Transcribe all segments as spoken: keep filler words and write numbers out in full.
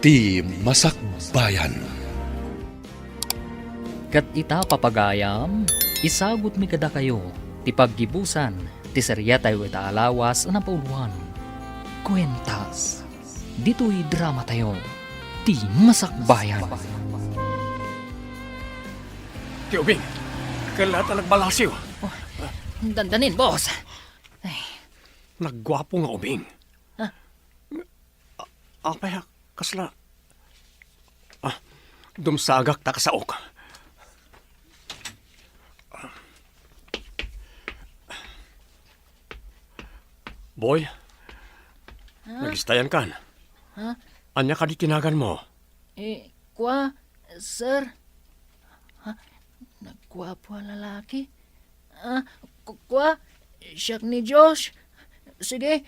Ti Masakbayan. Ket ita, papagayam, isagutmi kadakayo ti paggibusan ti seriatayo ita a lawas a napauloan, Kuentas. Ditoy dramatayo, Ti Masakbayan. Ti ubing, kella ta nagbalasiw. Oh, dandanin, boss. Ay. Nagguapo nga ubing. Ah. A-, apay a kasla? Ah, dumsagak ta kasaok. Boy, Ha? Nagistayan kan. Ha? Ania kadi ti naganmo? Eh, kua, sir. Ha? Nagguapo a lalaki? Ah, ku-, kua, siak ni Josh. Sige,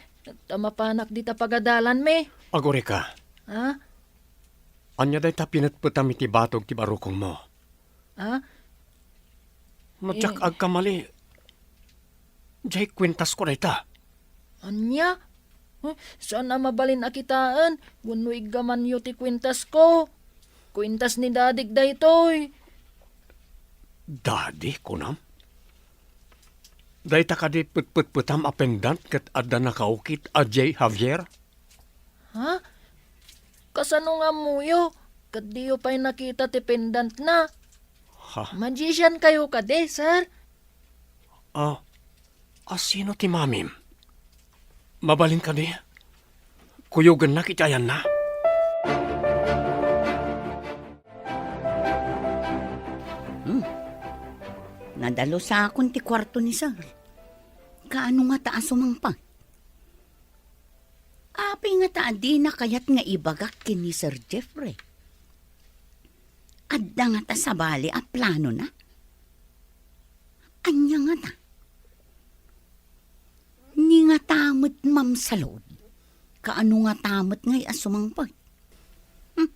ta mapanak dita pagadalanmi. Agurika. Ha? Ania dayta pinetpetam iti batog ti barukongmo? Ha? No diak Eh. agkamali, diay kuentasko dayta. Ania? Eh, saan a mabalin a kitaen wenno iggamanyo ti kuentasko? Kuentas ni dadik daytoy. Dadi, kunam? Dayta kadi petpetpetam a pendant ket adda nakaukit a J. Javier? Ha? Kasano nga ammoyo? Ket diyo pay nakita ti pendantna? Ha? Magician kayo kadi, sir? Ah, a sino ti mamim? Mabalin kadi? Kuyogennak iti ayanna? Hmm. Nadalusakon ti kuarto ni Sir. Kaano ngata a sumangpet? Apay ngata a dina kayat nga ibagak ken ni Sir Jeffrey? Adda ngata sabali a planona? Ania ngata? Ni ngata met mamsalud? Kaano ngata met ngay a sumangpet? Hmm.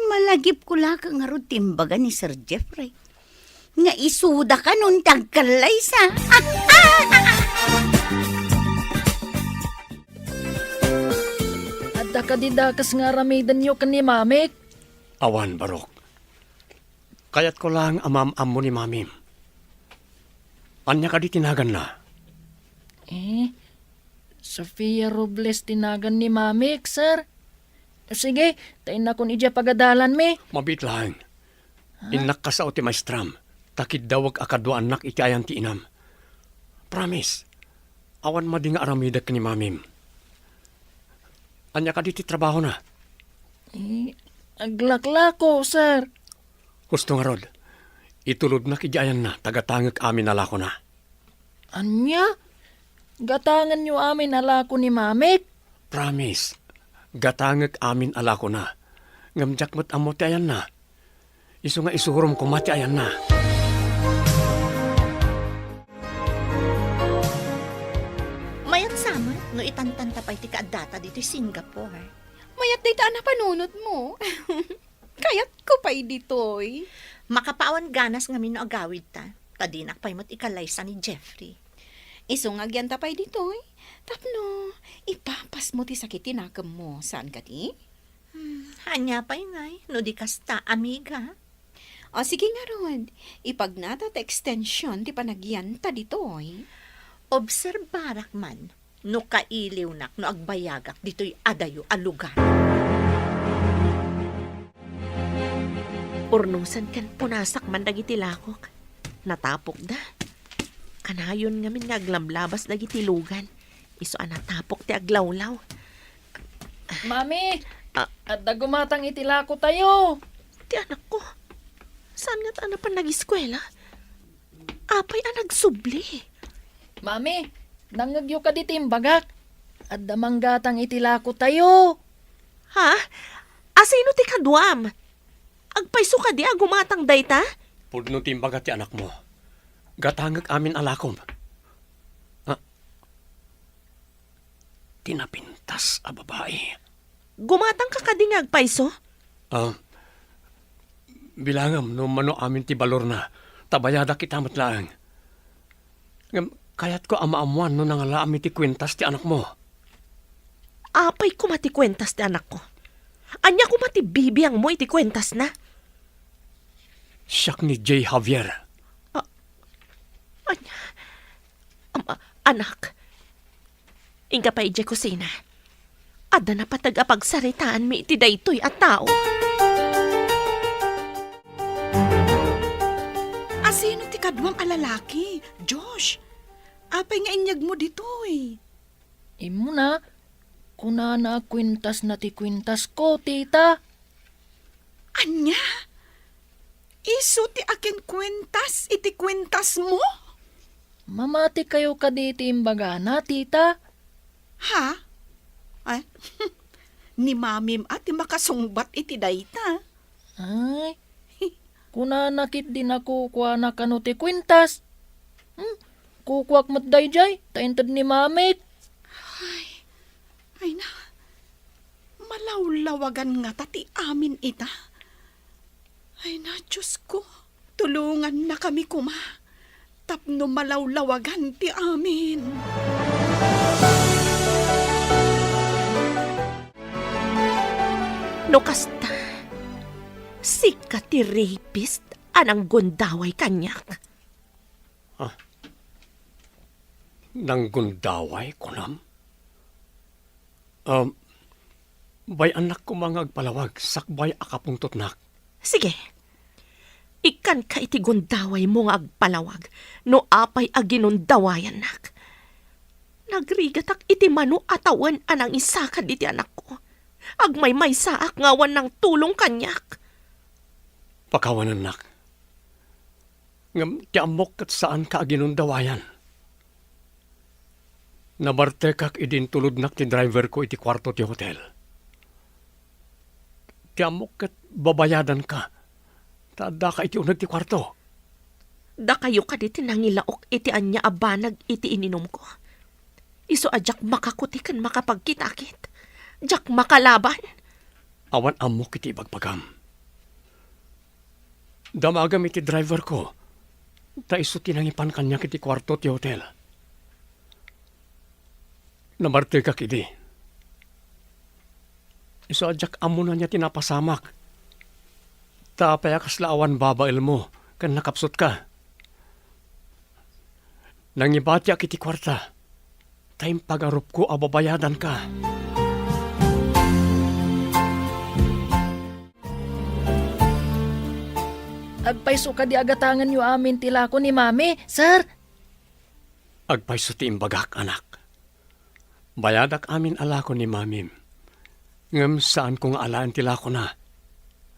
Malagipko la ka ngarud ti imbaga ni Sir Jeffrey nga isuda kanon ti agkallaysa. Adda kadi dakes nga aramidenyo ken ni Mamik? Awan, barok. Kayatko laeng a maam-ammo ni Mamim. Ania kadi ti naganna? Eh, Sofia Robles ti nagan ni Mamik, sir. Sige, ta innakon idiay pagadalanmi. Mabiit laeng. Ha? Innak kasao ti maestram, ta kiddawek a kaduaannak iti ayan ti inam. Promise, awan madi nga aramidek ni Mamim. Ania kadi ti trabahona? Eh, aglaklako, sir. Husto ngarud, itulodnak idiay ayanna, ta gatangek amin a lakona. Ania? Gatangenyo amin a lako ni Mamik? Promise, gatangek amin a lakona. Ngem diak met ammo ti ayanna. Isu nga isurom koma ti ayanna. Mayat sa met no itantanta pay ti kaaddata ditoy Singapore. Mayat dayta a napanunotmo. Kayatko pay ditoy. Makapawan ganas ngamin no agawidta, ta dinak pay met ikallaysa ni Jeffrey. Isu nga agyanta pay ditoy, tapno ipapasmo ti sakit ti nakemmo, saan kadi? Hmm, ania pay ngay, no di kasta, amiga? O, sige ngarud, ipagnata ti extension ti panagyanta ditoy. Obserbarak man, no kailiwnak no agbayagak ditoy adayo a lugar. Urnosen ken punasak man dagiti lakok. Natapokda. Kanayon ngamin nga aglablabas dagiti lugan. Isu a natapok ti aglawlaw. Mami, Ah. adda gumatang iti lako tayo. Ti anakko, saan ngata a napan nagiskuela? Apay a nagsubli? Mami, nangngegyo kadi ti imbagak? Adda manggatang iti lako tayo. Ha? Asino ti kaduam? Agpayso kadi a gumatang dayta? Pudno ti imbaga ti anakmo. Gatangek amin a lakom. Ah, ti napintas a babai. Gumatangka kadi nga agpayso? Ah, bilangem no mano amin ti balorna, ta bayadak ita met laeng. Ngem kayatko a maammoan no nangalaam iti kuentas ti anakmo. apay koma ti kuentas ti anakko? Ania koma ti bibiangmo iti kuentasna? Siak ni Jay Javier. A-, ania? Am-, a-, anak, inka pay idiay kusina. Adda napateg a pagsaritaanmi iti daytoy a tao. Asino ti kaduam a lalaki, Josh? Apay nga inyegmo ditoy? Immuna, kunana a kuentasna ti kuentasko, tita. Ania? Isu ti akinkuentas iti kuentasmo? Mamatikayo kadi ti imbagana, tita? Ha? Ay, ni mamim a ti makasungbat iti dayta. Ay, kunana ketdi a kukuana kano ti kuentas. Hmm? Kukuak met daydiay, ta inted ni mamik. Ay, ay na, malawlawagan ngata ti amin ita? Ay na, Diosko, tulongannakami koma tapno malawlawagan ti amin. No kasta, sika ti rapist a nanggundaway kaniak. Ah, nanggundaway, kunam? Um, bay-annak koma nga agpalawag sakbay a kapungtotnak. Sige. Ikkanka iti gundawaymo nga agpalawag no apay a ginundawayannak. Nagrigatak iti mano a tawen a nangisakad iti anakko. Agmaymaysaak nga awan nangtulong kaniak. Pakawanennak. Ngem ti ammok ket saanka a ginundawayan. Nabartekak idi intulodnak ti driverko iti kuarto ti hotel. Ti ammok ket babayadanka, ta addaka iti uneg ti kuarto. Dakayo kadi ti nangilaok iti ania a banag iti ininumko. Isu a diak makakuti ken makapagkitakit. Diak makalaban. Awan ammok iti ibagbagam. Damagem iti driverko, ta isu ti nangipan kaniak iti kuarto ti hotel. Nabartekak idi. Isu a diak ammo ania ti napasamak. Ta apay a kasla awan babaelmo ken nakapsutka? Nangibatiak iti kuarta, ta impagarupko a babayadanka. Agpayso kadi a gatangenyo amin ti lako ni Mami, sir? Agpayso ti imbagak, anak. Bayadak amin a lako ni Mamim. Ngem saanko nga alaen ti lakona.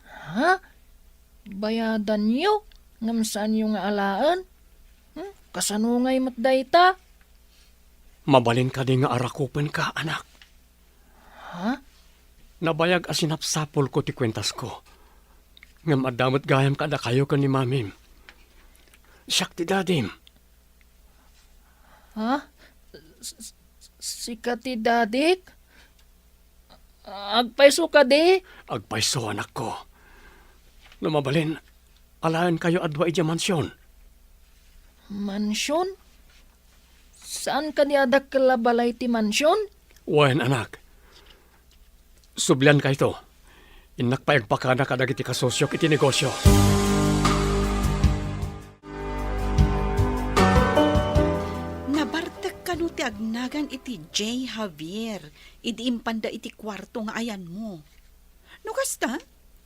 Ha? Bayadanyo, ngem saanyo nga alaen? Hmm? Kasano ngay met dayta? Mabalin kadi nga arakupenka, anak? Ha? Nabayag a sinapsapulko ti kuentasko. Ngem adda met gayam kadakayo ken ni Mamim. Siak ti dadim. Ha? S-, s-, sika ti dadik? Agpayso kadi? Agpayso, anakko. No mabalin, alaenkayo a dua idiay mansion. Mansion? Saan kadi a dakkel a balay ti mansion? Wen, anak. Subliankayto. Innak pay agpakada kadagiti kasosiok iti negosio. Nabartek kano ti agnagan iti Jay Javier idi impanda iti kuarto nga ayanmo. No kasta,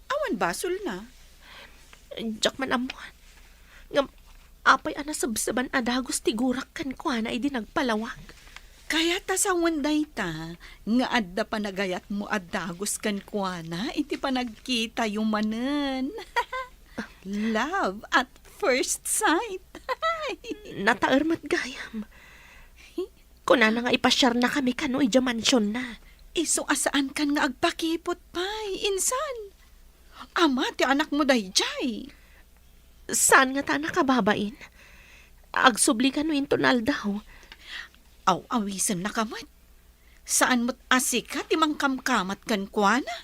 awan basolna. Diak man ammo. Ngem apay a nasebseban a dagus ti gurak kenkuana idi nagpalawag? Kayat a sawen dayta nga adda panagayatmo a dagus kenkuana iti panagkitayo manen. Love at first sight. Nataer met gayam. Kunana nga ipasiarnakami kano idiay mansionna. Isu a saankan nga agpakipot pay, insan. Ama ti anakmo daydiay. Saan ngata a nakababain? Agsubli kano inton aldaw. Aw-awisennaka met. Saan met a sika ti mangkamkamat kenkuana?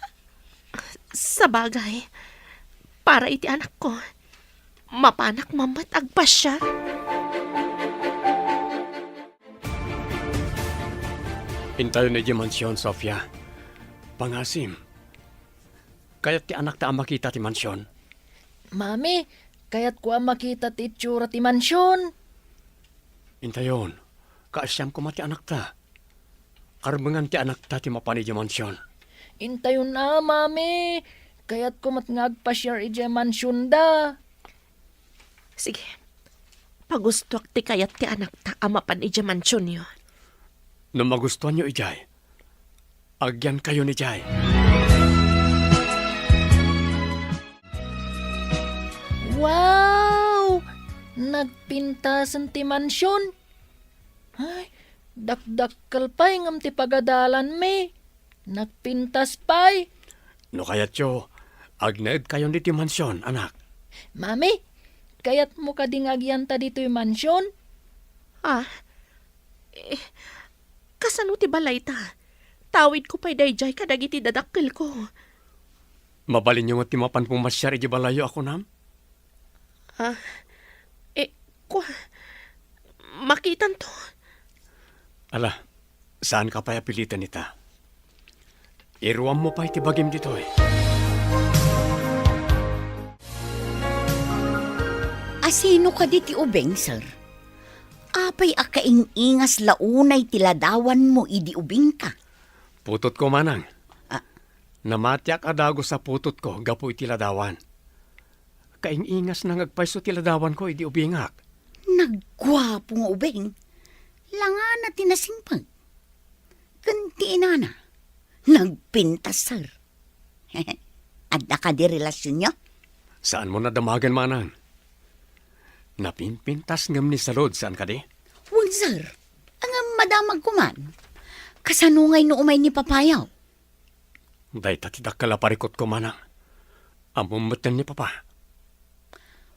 Sabagay, para iti anakko, mapanak man met agpasiar. Intayon idiay mansion, Sofia. Pangasim. Kayat ti anakta a makita ti mansion? Mami, kayatko a makita ti itsura ti mansion. Intayon, kaasiam koma ti anakta. Karbengan ti anakta ti mapan idiay mansion. Intayon a, Mami. Kayatko met nga agpasiar idiay mansionda. Sige. Pagustoak ti kayat ti anakta a mapan idiay mansionyo. No magustoanyo idiay, agyankayon idiay. Wow! Nagpintasen ti mansion. Ay, dakdakkel pay ngem ti pagadalanmi. Nagpintas pay. No kayatyo, agnaedkayon ditoy mansion, anak. Mami, kayatmo kadi nga agyanta ditoy mansion? Ah, eh, kasano ti balayta? Tawidko pay daydiay kadagiti dadakkelko. Mabalinyo met ti mapan pumasiar idiay balayyo a kunam? Ah, eh, kua, makitanto. Ala, saanka pay a piliten ita. Iruammo pay ti bagim ditoy. Asino kadi ti ubing, sir? Apay a kaing-ingas la unay ti ladawanmo idi ubingka? Putotko, manang. Ah. Namatiak a dagus a putotko gapu iti ladawan. Kaing-ingasna nga agpayso ti ladawanko idi ubingak. Nagguapo nga ubing. Langana ti nasimpag. Ken ti inana, nagpintas, sir. Adda kadi relasionyo? Saanmo nadamagen, manang. Napinpintas ngem ni salud, saan kadi? Wen, sir. Ngem madamag koman. Kasano ngay no umay ni papayo? Dayta ti dakkel a parikutko, manang. Ammom metten ni papa.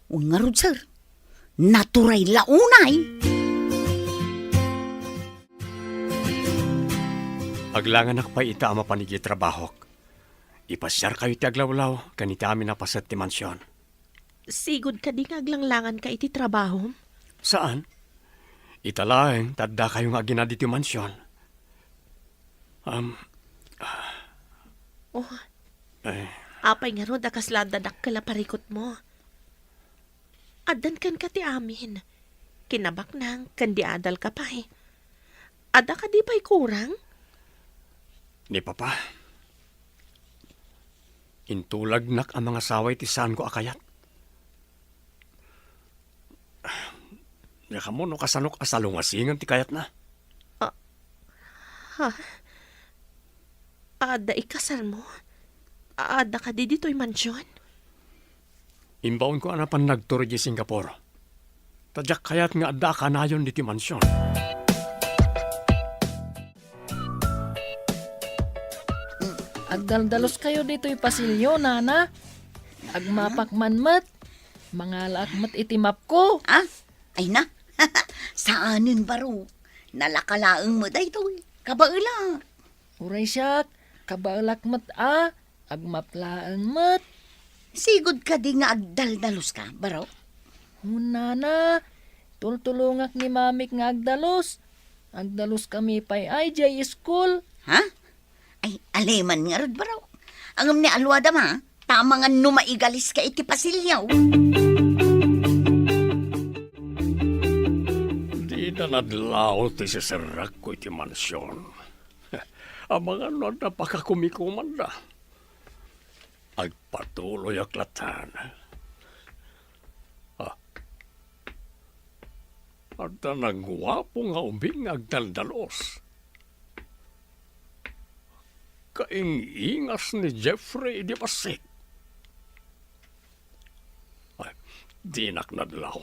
Wen ngarud, sir. Naturay la unay. Aglanganak pay ita a mapan idiay trabahok. Ipasiarkayo ti aglawlaw ken iti amin a paset ti mansion. Sigud kadi nga aglanglanganka iti trabahom? Saan. Ita laeng ta addakayo nga agina ditoy mansion. Am, Oh, eh. Apay ngarud a kasla adda dakkel a parikutmo? Addan kenka ti amin. Kinabaknang ken di adalka pay. Adda kadi pay kurang? Ni Papa, intulagnak a mangasawa iti saanko a kayat. Diak ammo no kasanok a salungasingen ti kayatna. Ah, ha? Adda ikasarmo? Adda kadi ditoy mansion? Imbaonko a napan nagtur idiay Singapore. Ta diak kayat nga adda a kanayon ditoy mansion. Agdaldalos kayo ditoy pasilyo, nana. Agmapak man met. Mangalaak met iti mapko. Ah? Ay na. Saanen, baro. Nalaka laeng met daytoy. Kabaelak. Uray siak, kabaelak met a. Agmap laeng met. Sigud kadi nga agdaldalos ka, baro? Wen, nana, tultulongak ni mamik nga agdalos. Agdalos kami pay ay diay school. Ha? Ay, aleman ngarud, baro. Ngem ni alwadam a, ta amangan no maigalis ka iti pasilyo. Dida nadlaw ti siserrekko iti mansion. Amangan no adda pakakumikomanda. Agpatuloyak latta. Ah. Adda naguapo nga ubing nga agdaldalos. Kaing-ingas ni Jeffrey idi bassit. Ay, dinak nadlaw.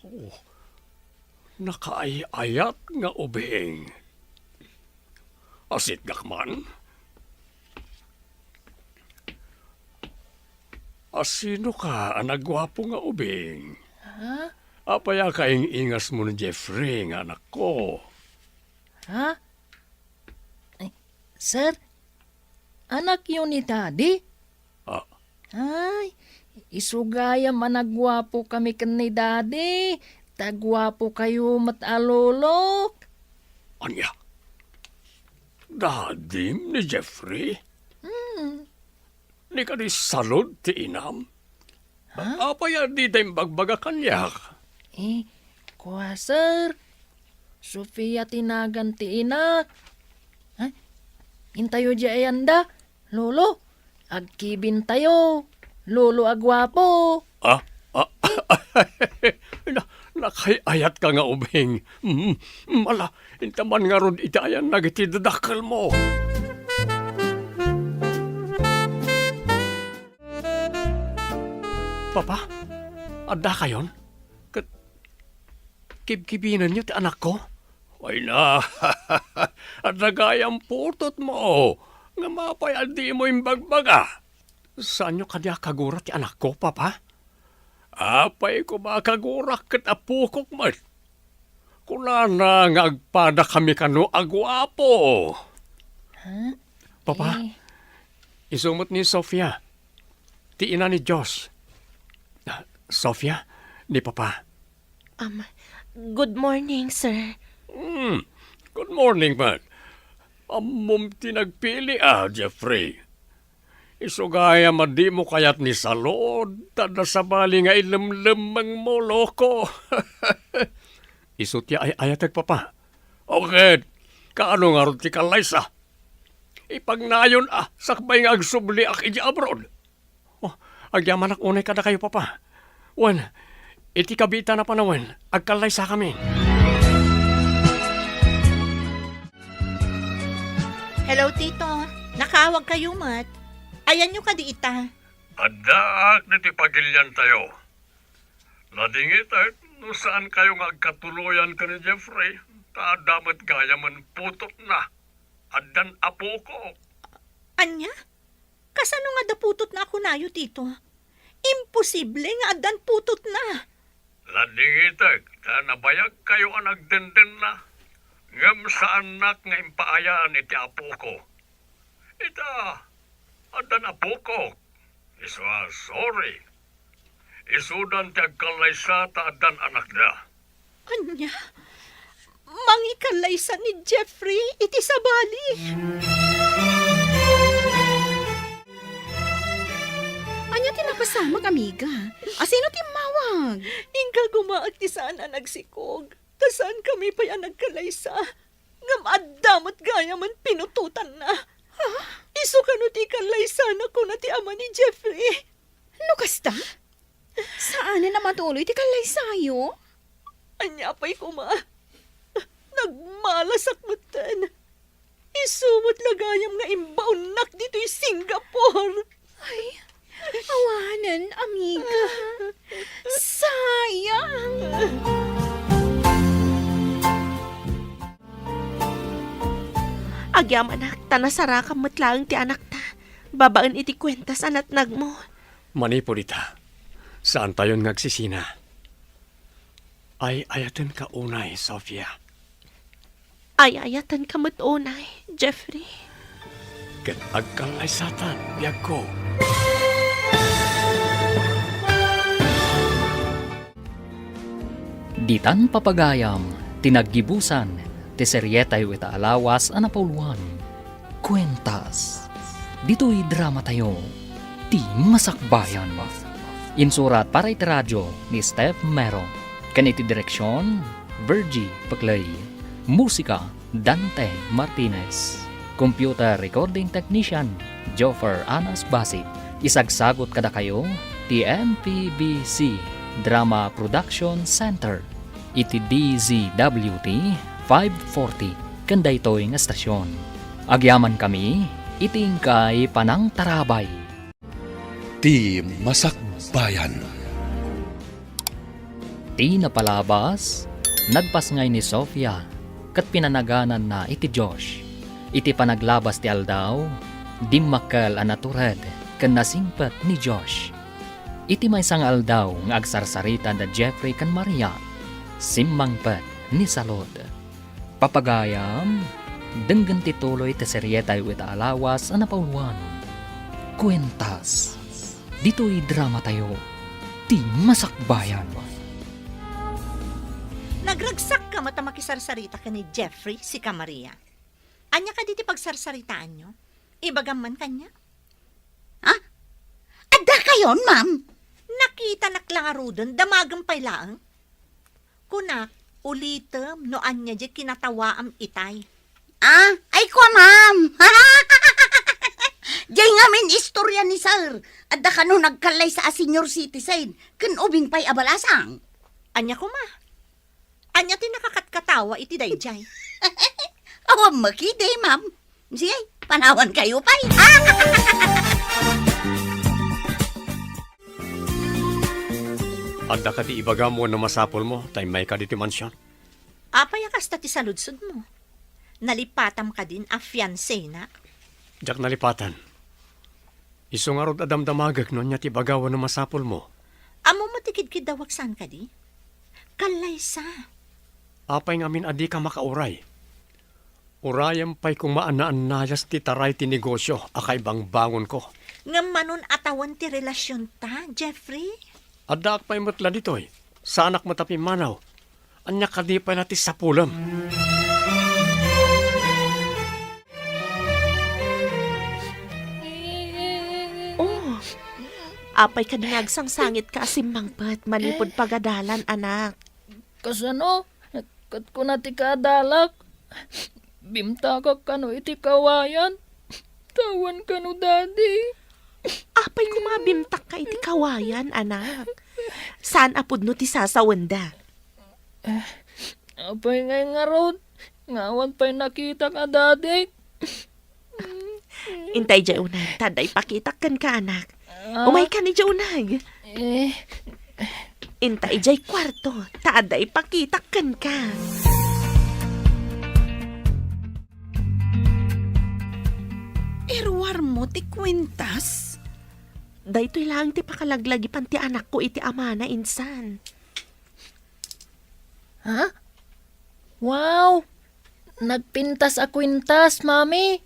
Oh, nakaay-ayat nga ubing. Asitgak man. Asino ka a naguapo nga ubing? Ha? Apay a kaing-ingasmo ni Jeffrey nga anakko? Ha? Ay, sir, anakyo ni Daddy? Ah. Ay, isu gayam a naguapo kami ken ni Daddy. Ta guapo kayo met a lolok. Ania? Dadim ni Jeffrey? Hmm. Ni kadi salud ti inam? Ha? Apay a dida imbagbaga kaniak? Eh, kua, sir. Sofia ti nagan ti inak. Ha? Intayo di ayanda, Lolo. Agkibintayo, Lolo a guapo. Ah? Ah? Na, nakay-ayatka nga ubing. Mm, ala, inta man ngarud iti ayannak iti dadakkelmo. Papa, addakayon? Ket kibkibinenyo ti anakko? Ay na, adda gayam putotmo. Ngem apay a dimo imbagbaga? Saanyo kadi a kagura ti anakko, Papa? Apay koma a kagurak ket apokok met. Kunana nga agpadakami kano a guapo. Ha? Papa, Eh. isu met ni Sofia, ti ina ni Josh. Ah, Sofia, ni Papa. Um, good morning, sir. Hmm, good morning, man. Ammom ti nagpili, ah, Jeffrey. Isu gayam a dimo kayat ni salud, ta adda sabali nga ilemlemmengmo, loko. Isu ti ay-ayatek, Papa. O ket, kaano ngarud ti kallaysa? Ipagnayon a sakbay nga agsubliak idiay abroad. Oh, agyamanak unay kadakayo, Papa. Wen, iti kabiitan a panawen, agkallaysakami. Hello, Tito. Nakaawagkayo met. Ayanyo kadi ita? Addaak ditoy pagiliantayo. Ladingitek no saankayo nga agkatuloyan ken ni Jeffrey, ta adda met gayamen putotna. Addan apokok. Ania? Kasano nga adda putotna a kunayo, Tito? Imposible nga addan putotna. Ladingitek ta nabayagkayo a nagdendenna, ngem saannak nga impaayan iti apoko. Ita, addan apokok. Isu a, sorry. Isudan ti agkallaysa ta addan anakda. Ania? Mangikallaysa ni Jeffrey iti sabali? Ania ti napasamak, amiga? Asino ti immawag? Inka gumaak ti saan a nagsikog. Ta saankami pay a nagkallaysa. Ngem adda met gayamen pinutotanna. Ha? Isu kano ti ikallaysanak, kuna ti ama ni Jeffrey. No kasta, saanen a matuloy ti kallaysayo? Ania pay koma? Nagmalasak metten. Isu met la gayam nga imbaonnak ditoy Singapore. Ay, awanen, amiga. Sayang. Agyamanak, ta nasarakam met laeng ti anakta babaen iti kuentas a natnagmo. Manipud ita, saantayon nga agsisina. Ay-ayatenka unay, Sofia. Ay-ayatenka met unay, Jeffrey. Ket agkallaysatan, biagko. Ditan papagayam ti naggibusan ti serietayo ita a lawas a napauluan. Kuentas. Ditoy dramatayo, ti Masakbayan. Insurat para iti radio ni Steph Mero, ken iti direksion, Virgie Peclay. Musika, Dante Martinez. Computer recording technician, Joffer Anas Basit. Isagsagut kadakayo ti M P B C Drama Production Center iti D Z W T five forty ken daytoy nga estasion. Agyamankami iti inkay panangtarabay. Ti Masakbayan. Ti napalabas, nagpasngay ni Sofia ket pinanagananna iti Josh. Iti panaglabas ti aldaw, dimmakkel a natured ken nasingpet ni Josh. Iti maysa nga aldaw nga agsarsarita da Jeffrey ken Maria, simmangpet ni Salud. Papagayam, denggen ti tuloy ti serietayo ita a lawas a napauluan. Kuentas. Ditoy dramatayo, ti Masakbayan. Nagragsakka met a makisarsarita ken ni Jeffrey, sika Maria. Ania kadi ti pagsarsaritaanyo? Ibagam man kaniak. Ha? Adda kayon, ma'am? Nakitanak la ngaruden, damagem pay laeng. Kunak, ulitem no ania diay kinatawaam itay. Ah, ay kua, ma'am. Diay ngamin istorya ni sir. Adda kano nagkallaysa a senior citizen, ken ubing pay a balasang. Ania koma? Ania ti nakakatkatawa iti daydiay? Awan met kadi, ma'am. Sige, panawan kayo pay. Adda kadi ibagam wenno masapulmo ta immayka ditoy mansion? Apay a kasta ti saludsodmo? Nalipatam kadin a fiancé-na? Diak nalipatan. Isu ngarud a damdamagek no ania ti ibaga wenno masapulmo. Ammom ti kidkiddawak saan kadi? Kallaysa. Apay ngamin a dika makauray? Urayem pay koma a naannayas ti taray ti negosio a kaibangbangonko. Ngem manon a tawen ti relasionta, Jeffrey? Addaak pay met la ditoy. Saanak met a pimmanaw. Ania kadi pay la ti sapulem? Oh, apay kadi nga agsangsangitka a simmangpet manipud pagadalan, anak? Kasano? Ket kuna ti kaadalak, bimtakak kano iti kawayan. Tawen kano, Daddy. Apay koma a bimtakka iti kawayan, anak? Saan a pudno ti sasawenda? Eh, apay ngay ngarud? Nga awan pay nakitak a dadik. Intay diay unay, ta adda ipakitak kenka, anak. Ah. Umayka idiay unay. Eh. Intay idiay kuarto, ta adda ipakitak kenka. Iruarmo ti kuintas? Daytoy laeng ti pakalaglagipan ti anakko iti amana insan. Ha? Wow! Nagpintas a kuintas, Mami.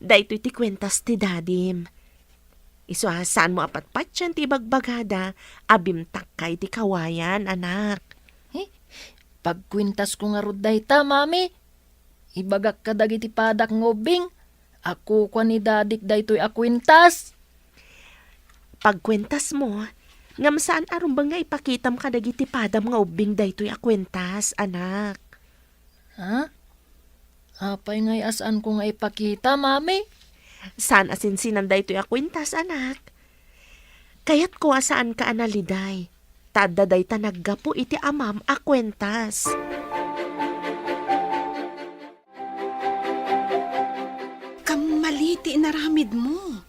Daytoy ti kuintas ti dadim. Isu a saanmo a patpatien ti ibagbagada a bimtakka iti kawayan, anak. Eh, pagkuintasko ngarud dayta, Mami. Ibagak kadagiti padak nga ubbing a kukua ni dadik daytoy a kuintas. Pagkuentasmo, ngem saan a rumbeng nga ipakitam kadagiti padam nga ubbing daytoy a kuentas, anak. Ha? Apay ngay a saanko nga ipakita, Mami? Saan a sinsinan daytoy a kuentas, anak. Kayatko a saanka a naliday, ta adda dayta naggapu iti amam a kuentas. Kammali ti inaramidmo.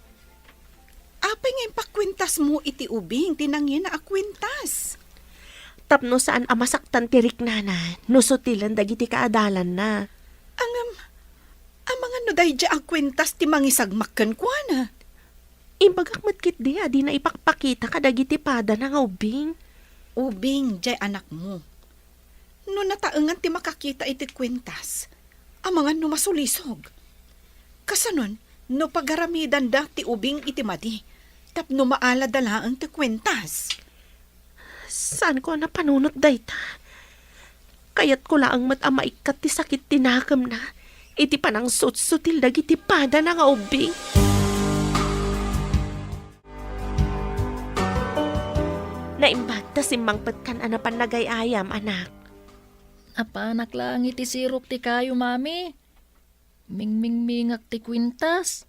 Apay nga impakuentasmo iti ubing ti nangina a kuentas? Tapno saan a masaktan ti riknana no sutilen dagiti kaadalanna. Ngem, amangan no daydiay a kuentas ti mangisagmak kenkuana? Imbagak met ketdi a dina ipakpakita kadagiti padana nga ubing. Ubing, diay anakmo. No nataengan ti makakita iti kuentas, amangan no masulisog. Kasanon, no pagaramidanda ti ubing iti madi, tapno maalada laeng ti kuentas? Saanko a napanunot dayta. Kayatko laeng met a maikkat ti sakit ti nakemna iti panangsutsutil dagiti padana nga ubing. Naimbag ta simmangpetkan a napan nagay-ayam, anak. Napanak laeng iti sirok ti kayo, Mami. Mingmingmingak ti kuintas.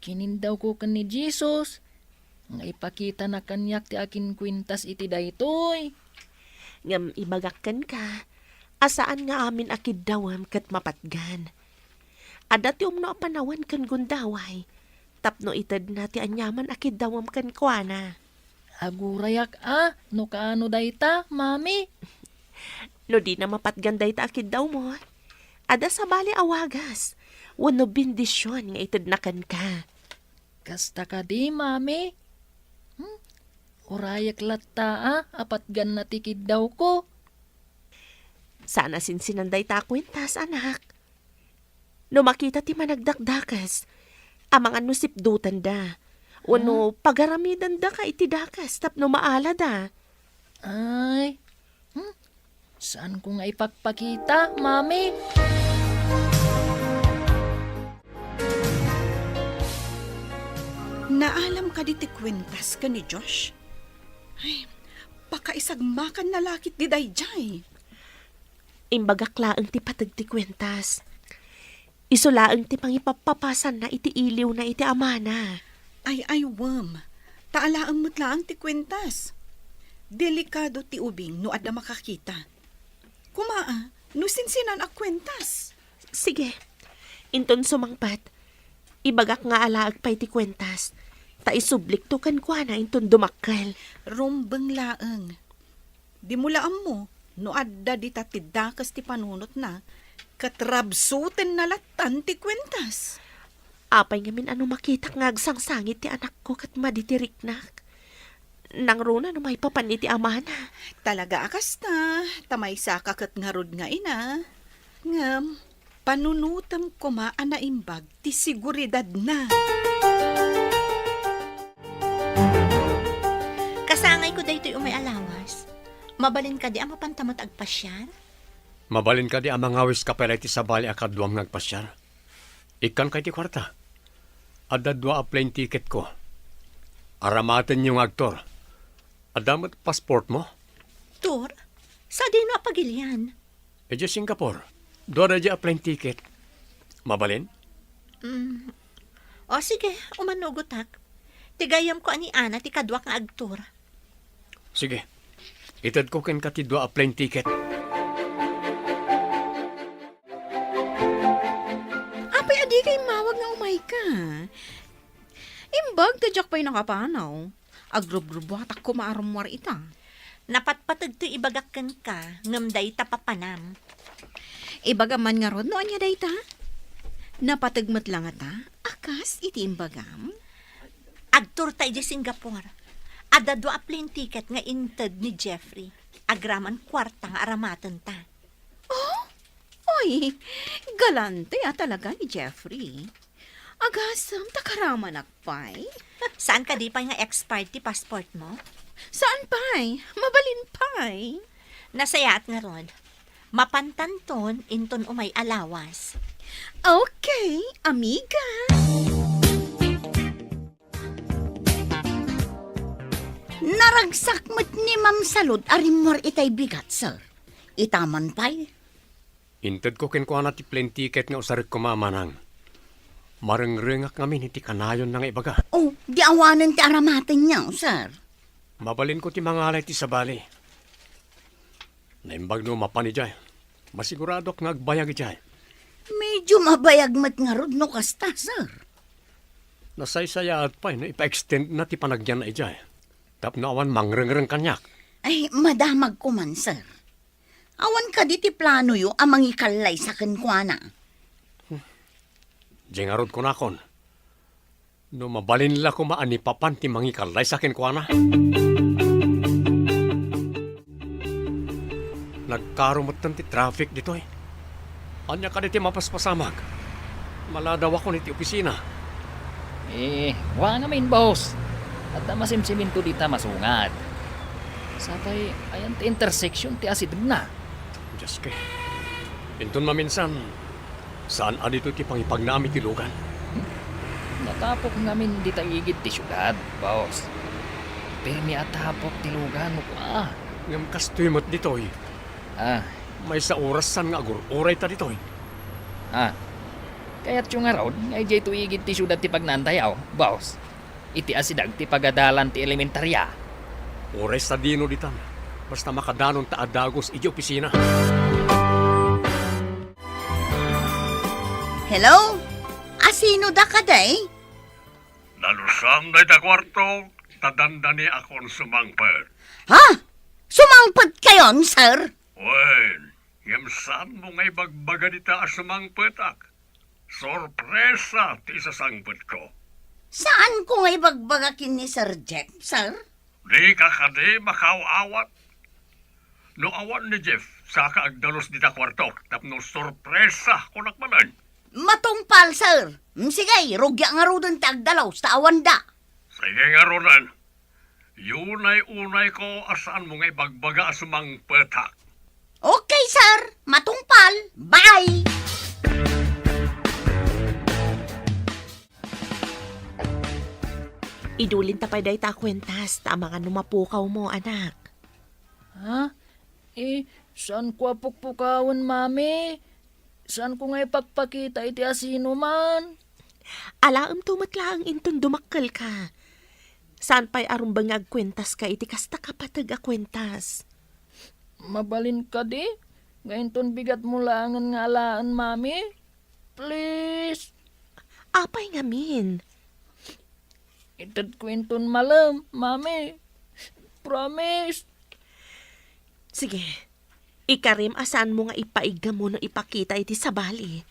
Kinindawko ken ni Jesus nga ipakitana kaniak ti akinkuintas iti daytoy. Ngem ibagak kenka a saan nga amin a kiddawem ket mapatgan. Adda ti umno a panawen ken gundaway tapno itedna ti aniaman a kiddawem kenkuana. Agurayak a no kaano dayta, Mami. No dina mapatgan dayta a kiddawmo, adda sabali a wagas wenno bendision nga itedna kenka. Kasta kadi, Mami? Hmm? Urayek latta a apatganna ti kiddawko. Saan a sinsinan dayta a kuentas, anak. No makita ti managdakdakes, amangan no sipdutanda, wenno pagaramidandaka iti dakes tapno maalada. Ay, hmm? Saanko nga ipakpakita, Mami? Naalam kadi ti kuentas ken ni Josh? Ay, pakaisagmakanna la ketdi daydiay. Imbagak laeng ti pateg ti kuentas. Isu laeng ti pangipappapasanna iti iliwna iti amana. Ay, ay, wen. Ta alaem met laeng ti kuentas. Delikado ti ubing no adda makakita. Koma, a, no sinsinan a kuentas. Sige. Inton sumangpet, ibagak nga alaek pay ti kuentas. Ta isublikto kenkuana inton dumakkel. Rumbeng laeng. Dimo la ammo no adda dita ti dakes ti panunotna, ket rabsutenna lattan ti kuentas. Apay ngamin a no makitak nga agsangsangit ti anakko ket madi ti riknak? Nangruna no maipapan iti amana. Talaga a kasta, ta maysaka ket ngarud nga ina. Ngem, panunotem koma a naimbag ti seguridadna. Kasangayko daytoy umay a lawas. Mabalin kadi a mapanta met agpasiar? Mabalin kadi a mangawiska pay la iti sabali a kaduam nga agpasiar? Ikkanka iti kuarta. Adda dua a plane ticketko. Aramatenyo nga agtour. Adda met passportmo? Tour? Sadino a pagilian? Idiay Singapore. Dua daydiay a plane ticket. Mabalin? Mm. O, sige, umanugotak. Ti gayyemko a ni Ana ti kaduak nga agtour. Sige. Itedko kenka ti dua a plane ticket. Apay, adika immawag nga umayka? Imbag ta diak pay nakapanaw. Agrubrubuatak koma a rummuar ita. Napatpateg ti ibagak kenka, ngem dayta papanam. Ibagam man ngarud no ania dayta? Napateg met la ngata a kas iti imbagam? Agtourta idiay Singapore. Adda dua a plane ticket nga inted ni Jeffrey. Agraman kuarta nga aramatenta. Oh? Oy, galante a talaga ni Jeffrey. Agasem ta karamanak pay. Saan kadi pay nga expired ti passportmo? Saan pay? Mabalin pay. Nasayaat ngarud. Mapantanton inton umay a lawas. Okay, amiga. Naragsak met ni Ma'am Salud a rimmuar itay bigat, sir. Ita man pay. Intedko kenkuana ti plane ticket nga usarek koma, manang. Marengrengak ngamin iti kanayonna nga ibaga. Oh, di awanen ti aramatenyo, sir. Mabalinko ti mangala iti sabali. Naimbag no mapan idiay. Masiguradok nga agbayag idiay. Medyo mabayag met ngarud no kasta, sir. Nasaysayaat pay no ipa-extendna ti panagyanna idiay. Tapno awan mangrengreng kaniak. Ay, madamagko man, sir. Awan kadi ti planoyo a mangikallaysa kenkuana? Diay ngarud kunakon, no mabalin la koma a ni papan ti mangikallaysa kenkuana. Nagkaro metten ti traffic ditoy. Ania kadi ti mapaspasamak? Maladawakon iti opisina. Eh, wa ngamin, boss. Adda masimsiminto dita masungat. Sapay, ayan ti intersection ti asidegna. Dios ko. Inton maminsan, saan a ditoy ti pangipagnaam iti lugan? Natapok ngamin dita igid ti siudad, boss. Pirmi a tapok ti lugan, kua. Ngem kastoy met ditoy. Ah. Maysa oras saan nga agur-urayta ditoy. Ah. Kayatyo ngarud nga idiay to igid ti siudad ti pagnaantayo, boss? Iti asideg ti pagadalan ti elementarya. Uray sadino ditan, basta makadanonta a dagus idiay opisina. Hello? Asino da kadi? Nalusam dayta kuarto, ta dandaniakon sumangpet. Ha? Sumangpetkayon, sir? Wen, ngem saanmo nga ibagbaga dita a sumangpetak? Sorpresa ti isasangpetko. Saanko nga ibagbaga ken ni Sir Jeff, sir? Dika kadi makaaw-awat? No awan ni Jeff, saka agdalus dita kuartok tapno sorpresa, kunak manen. Matungpal, sir. Mm, sige, rugiak ngaruden ti agdalus ta awanda. Sige ngaruden. Unay-unayko a saanmo nga ibagbaga a sumangpetak. Okay, sir. Matungpal. Bye! Idulinta pay dayta a kuentas, ta amangan no mapukawmo, anak. Ha? Eh, saanko a pukpukawen, Mami? Saanko nga ipakpakita iti asinoman? Alaemto met laeng inton dumakkelka. Saan pay a rumbeng nga agkuentaska iti kasta kapateg a kuentas. Mabalin kadi nga inton bigatmo laengen nga alaen, Mami? Please. Apay ngamin? Itedko inton malem, Mami. Promise. Sige. Ikarim a saanmo nga ipaiggam wenno ipakita iti sabali.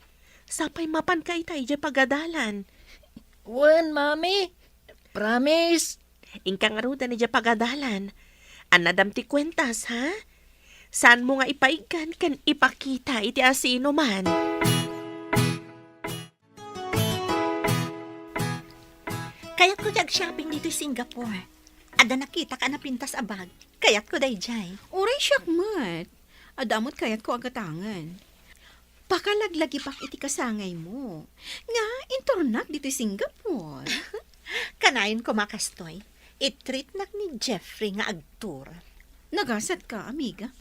Sapay mapanka ita idiay pagadalan. Wen, Mami. Promise. Inka ngaruden idiay pagadalan. Annadam ti kuentas, ha? Saanmo nga ipaiggan ken ipakita iti asinoman. Kayatko ti ag-shopping ditoy Singapore. Adda nakitak a napintas a bag. Kayatko daydiay. Uray siak met. Adda met kayatko a gatangen. Pakalaglagipak iti kasangaymo nga inturnak ditoy Singapore. Kanayon koma kastoy, i-treatnak ni Jeffrey nga agtour. Nagasatka, amiga.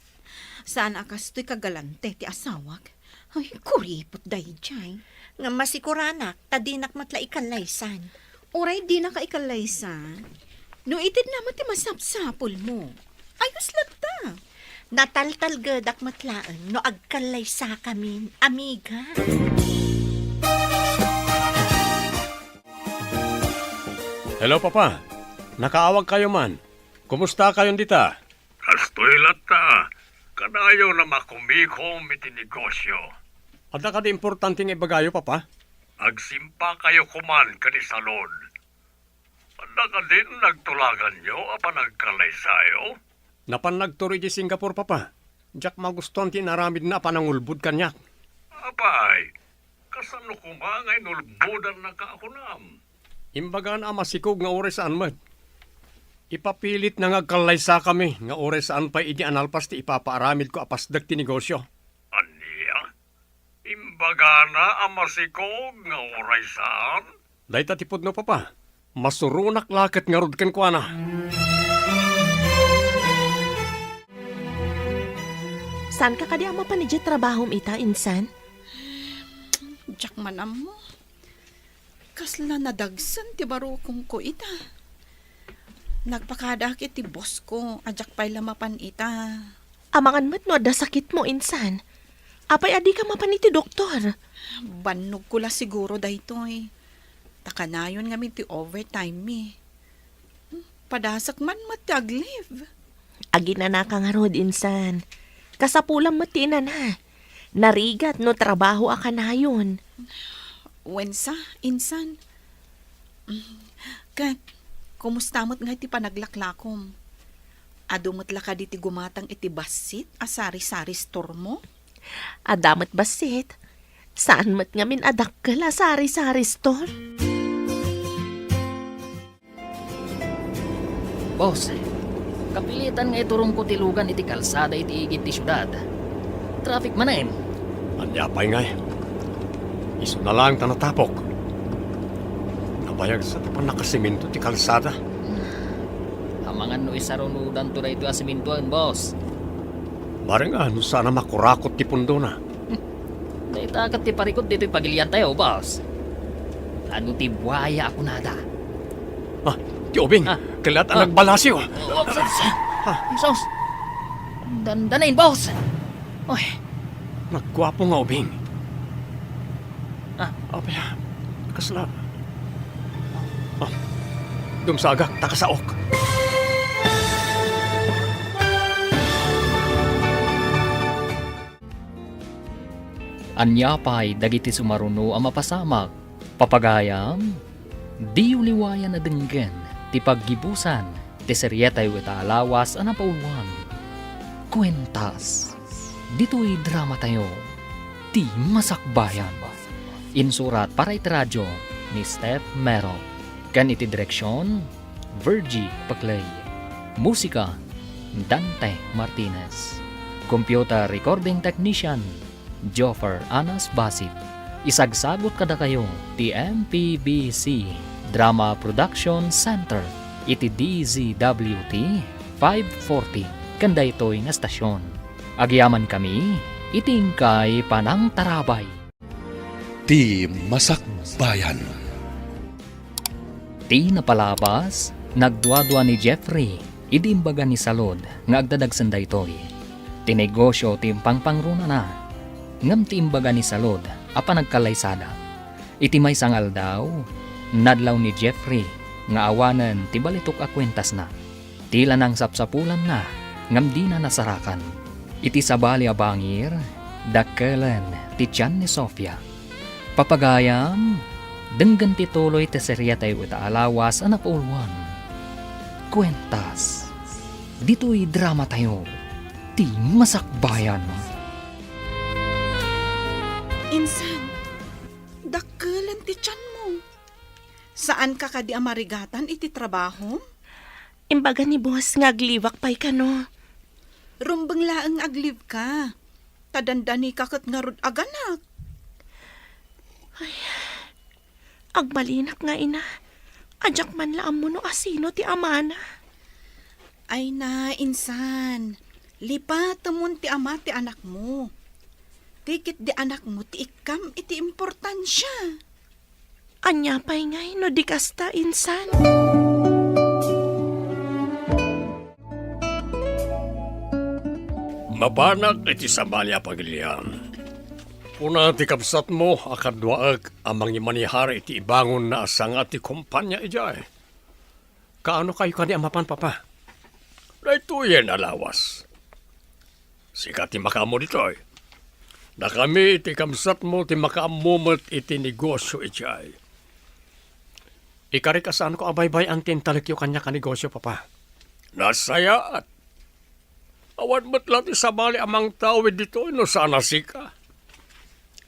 Saan a kastoy kagalante ti asawak. Ay, kuripot daydiay. Nga masikuranak ta dinak met la ikallaysan. Uray dinaka ikallaysan, no itedna met ti masapsapulmo. Ayos latta. Nataltalgedak met laeng no agkallaysakamin, amiga. Hello, Papa. Nakaawagkayo man. Kumustakayon dita? Kastoy latta. Kanayon a makumikom iti negosyo. Adda kadi importante nga ibagayo, Papa? Agsimpakayo koman ken ni Salud. Adda kadin nagtulaganyo a panagkallaysayo? Napan nagturo idiay Singapore, Papa. Diak magustuan ti inaramidna a panangulbod kaniak. Apay, kasano koma nga inulbodannaka a kunam? Imbagana a masikog nga uray saan met. Ipapilitna nga agkallaysakami nga uray saan pay idi a nalpas ti ipapaaramidko a pasdek ti negosyo. Ania? Imbagana a masikog nga uray saan? Dayta ti pudno, Papa. Masuronak la ket ngarud kenkuana. Saanka kadi a mapan idiay trabahom ita, insan? Diak man ammo. Kasla nadagsen ti barukongko ita. Nagpakadaak iti bossko a diak pay la mapan ita. Amangan met no adda sakitmo, insan. Apay a dika mapan iti doktor? Bannogko la siguro daytoy. Ta kanayon ngamin ti overtime mi. Padasek man met ti ag-leave. Aginanaka ngarud, insan. Kasapulam met ti inana. Narigat no trabaho a kanayon. Wensa, insan. Ket, kumusta met ngay ti panaglaklakom? Adu met la kadi ti gumatang iti bassit a sari-sari store mo? Adda met bassit. Saan met ngamin a dakkel a sari-sari store? Boss, kapilitan nga iturongko ti lugan iti kalsada iti igid ti siudad. Traffic manen. Ania pay ngay? Isuna laeng ta natapok. Nabayag sa ti pannakasemento ti kalsada. Amangan no isarunodanto daytoy a sementoen, boss. Maringan no saan a makurakot ti pundona. Dayta ket ti parikut ditoy pagiliantayo, boss. Adu ti buaya a kunada? Ah, ti ubing. Ah. Kellat a nagbalasiw. Oh, sus. Ah. Sus. Dandanin, boss. Oy. Nagguapo nga ubing. Ah. Apay, ah, kasla. Ah. Dumsagak, ta kasaok. Ania pay dagiti sumaruno a mapasamak? Papagayam, diyo liwayan a denggen ti paggibusan ti serietayo ita a lawas a napauluan. Kuentas. Ditoy dramatayo, Ti Masakbayan. Insurat para iti radio ni Steph Mero. Ken iti direksion, Virgie Paclay. Musika, Dante Martinez. Computer Recording Technician, Joffer Anas Basit. Isagsabot kadakayo ti M P B C Drama Production Center iti D Z W T five forty ken daytoy nga estasion. Agyamankami iti inkay panangtarabay. Ti Masakbayan. Ti napalabas, nagduadua ni Jeffrey idi imbaga ni Salud nga agdadagsen daytoy. Ti negosio ti impangpangrunana, ngem ti imbaga ni Salud a panagkallaysada. Iti maysa nga aldaw, nadlaw ni Jeffrey nga awanen ti balitok a kuentasna. Ti la nangsapsapulanna, ngem dina nasarakan. Iti sabali a bangir, dakkelen ti tian ni Sofia. Papagayam, denggen ti tuloy ti seriatayo ita a lawas a napauluan. Kuentas. Ditoy dramatayo, ti Masakbayan. Insan, dakkelen ti tianmo. Saanka kadi a marigatan iti trabahom? Imbaga ni boss nga aglibak pay kano. Rumbeng laeng nga aglibka. Ta dandanika ket ngarud aganak. Ay, agmalinak nga ina. Adiak man la ammo no asino ti amana. Ay na, insan. Lipatemon ti ama ti anakmo. Ti ket di anakmo ti ikkam iti importansia. Ania pay ngay no di kasta, insan? Mapanak iti sabali a pagilian. Kuna ti kabsatmo a kaduaek a mangimanihar iti ibangonna a sanga ti kompania idiay. Kaano kayo kadi a mapan, Papa? Daytoyen a lawas. Sika ti makaammo ditoy. Dakami iti kabsatmo ti makaammo met iti negosio idiay. Ikarik a saanko a baybay-an ti intalekyo kaniak a negosio, Papa. Nasayaat. Awan met la ti sabali a mangtawid ditoy no saan a sika.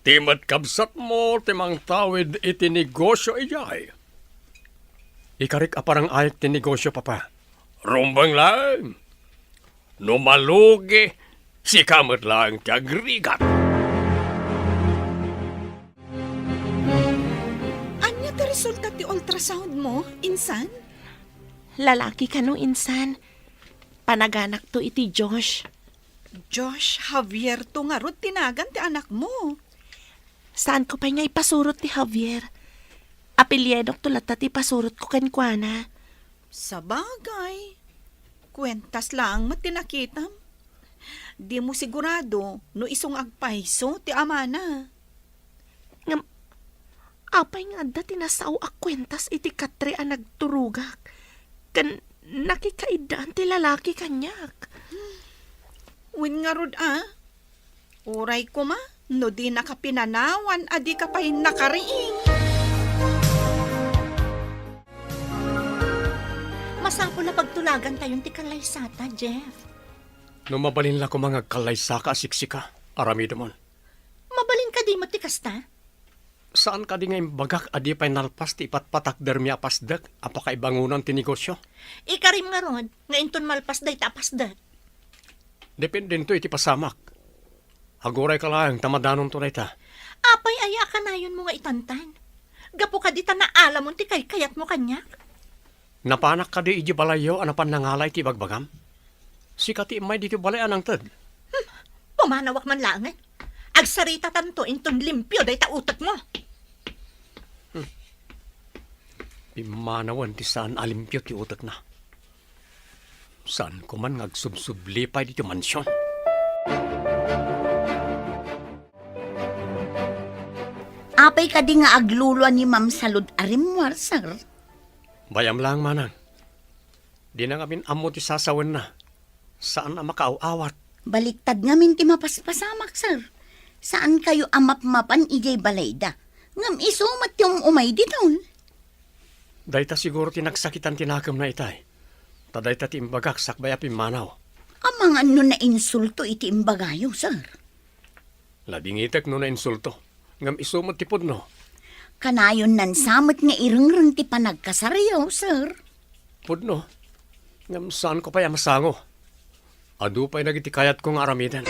Ti met kabsatmo ti mangtawid iti negosio idiay. Ikarik a parang-ayek ti negosio, Papa. Rumbeng laeng. No malugi, sika met laeng ti agrigat. Ania ti resulta ti ultrasound mo, insan? Lalaki kano, insan. Panaganakto iti Josh. Josh Javier to ngarud ti nagan ti anakmo. Saanko pay nga ipasurot ti Javier. Apelyidokto latta ti ipasurotko kenkuana. Sabagay, kuentas laeng met ti nakitam. Dimo sigurado no isu nga agpayso ti amana. Ngem, apay nga adda ti nasao a kuentas iti katre a nagturogak ken nakikaiddaan ti lalaki kaniak? Wen ngarud a, uray koma no dinaka pinanawan a dika pay nakariing. Masapul a pagtulagantayon ti kallaysata, Jeff. No mabalin la koma nga agkallaysaka a siksika, aramidemon. Mabalin kadi met ti kasta? Saan kadi nga imbagak a di pay nalpas ti ipatpatakdermi a pasdek a pakaibangonan ti negosio? Ikarim ngarud nga inton malpas dayta a pasdek. Dependento iti pasamak. Agurayka laeng ta madanonto dayta. Apay aya a kanayonmo nga itantan? Gapu kadi ta naalamon ti kaykayatmo kaniak? Napanak kadi idiay balayyo a napan nangala iti ibagbagam? Sika ti immay ditoy balay a nangted. Hmm, pumanawak man laengen. Agsaritatanto inton limpio dayta utekmo. Hmm. Pimmanawen ti saan a limpio ti utekna. Saanko man nga agsubsubli pay ditoy mansion. Apay kadi nga agluluan ni Ma'am Salud a rimmuar, sir? Bay-am laeng, manang. Dina ngamin ammo ti sasawenna. Saan a makaaw-awat. Baliktad ngamin ti mapaspasamak, sir. Saankayo a mapmapan idiay balayda. Ngem isu met ti um-umay ditoy. Dayta siguro ti nagsakitan ti nakemna itay. Ta dayta ti imbagak sakbay a pimmanaw. Amangan no nainsulto iti imbagayo, sir. Nadingitek no nainsulto. Ngem isu met ti pudno. Kanayon nansa met nga irengreng ti panagkasaryo, sir. Pudno. Ngem saanko pay a masango. Adu pay dagiti kayatko nga aramiden.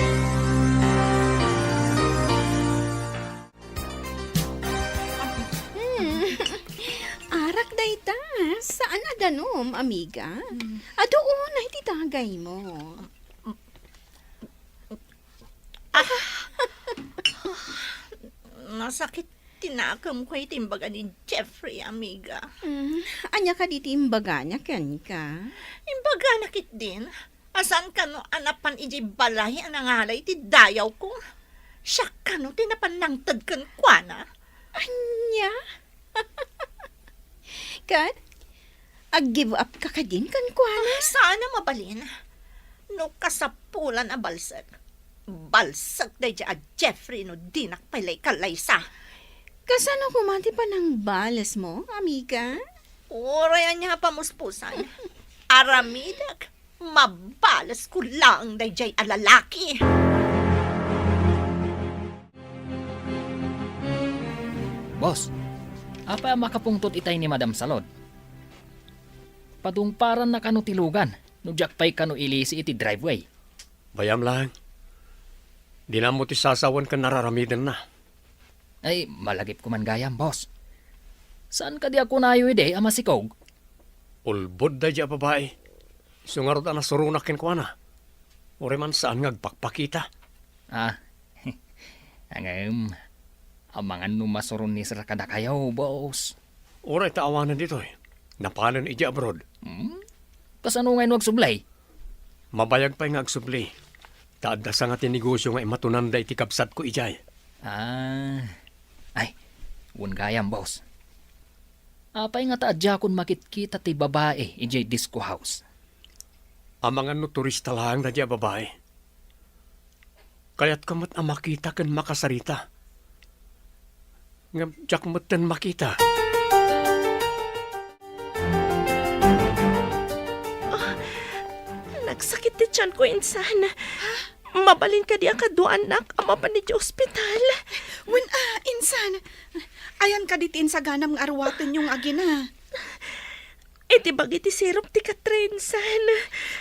Hmm. Arak dayta. Saan a danum, amiga? Hmm. Adu unay ti dagaymo. Nasakit ti nakemko iti imbaga ni Jeffrey, amiga. Hmm. Ania kadi ti imbagana kenka? Imbagana ketdin a saan kano a napan idiay balay a nangalay ti dayawko. Siak kano ti napan nangted kenkuana. Ania? Ket, ag-give up ka kadin kenkuana? Ah, saan a mabalin. No kasapulan a balsek, balsek daydiay a Jeffrey no dinak pay la ikallaysa. Kasano koma ti panangbalesmo, amiga? Uray ania a pamuspusan. Aramidek, mabalesko laeng daydiay a lalaki. Boss, apay a makapungtot itay ni Madam Salud? Padungparanna kano ti lugan no diak pay kano ilisi iti driveway. Bayam laeng. Dina ammo ti sasawen ken nararamidenna. Ay, malagipko man gayam, boss. Saan kadi a kunayo idi a masikog? Ulbod daydiay a babai. Isu ngarud a nasuronak kenkuana. Uray man saan nga agpakpakita. Ah, ngem, amangan no masuron ni sir kadakayo, boss. Uray ta awanen ditoy. Napanen idiay abroad. Hmm? Kasano ngay no agsubli? Mabayag pay nga agsubli. Ta adda sanga ti negosio nga imatunanda iti kabsatko idiay. Ah. Ay, wen gayam, boss. Apay nga ta a diakon makitkita ti babai idiay disco house? Amangan no turista laeng daydiay a babai. Kayatko met a makita ken makasarita. Ngem diak metten makita. Ah, nagsakit ti tianko, insan. Mabalin kadi a kaduaannak a mapan idiay ospital? Wen, ah, insan. Ayan kadi ti insaganam nga aruatenyo nga agina? Iti bagi ti sirup ti katre, insan.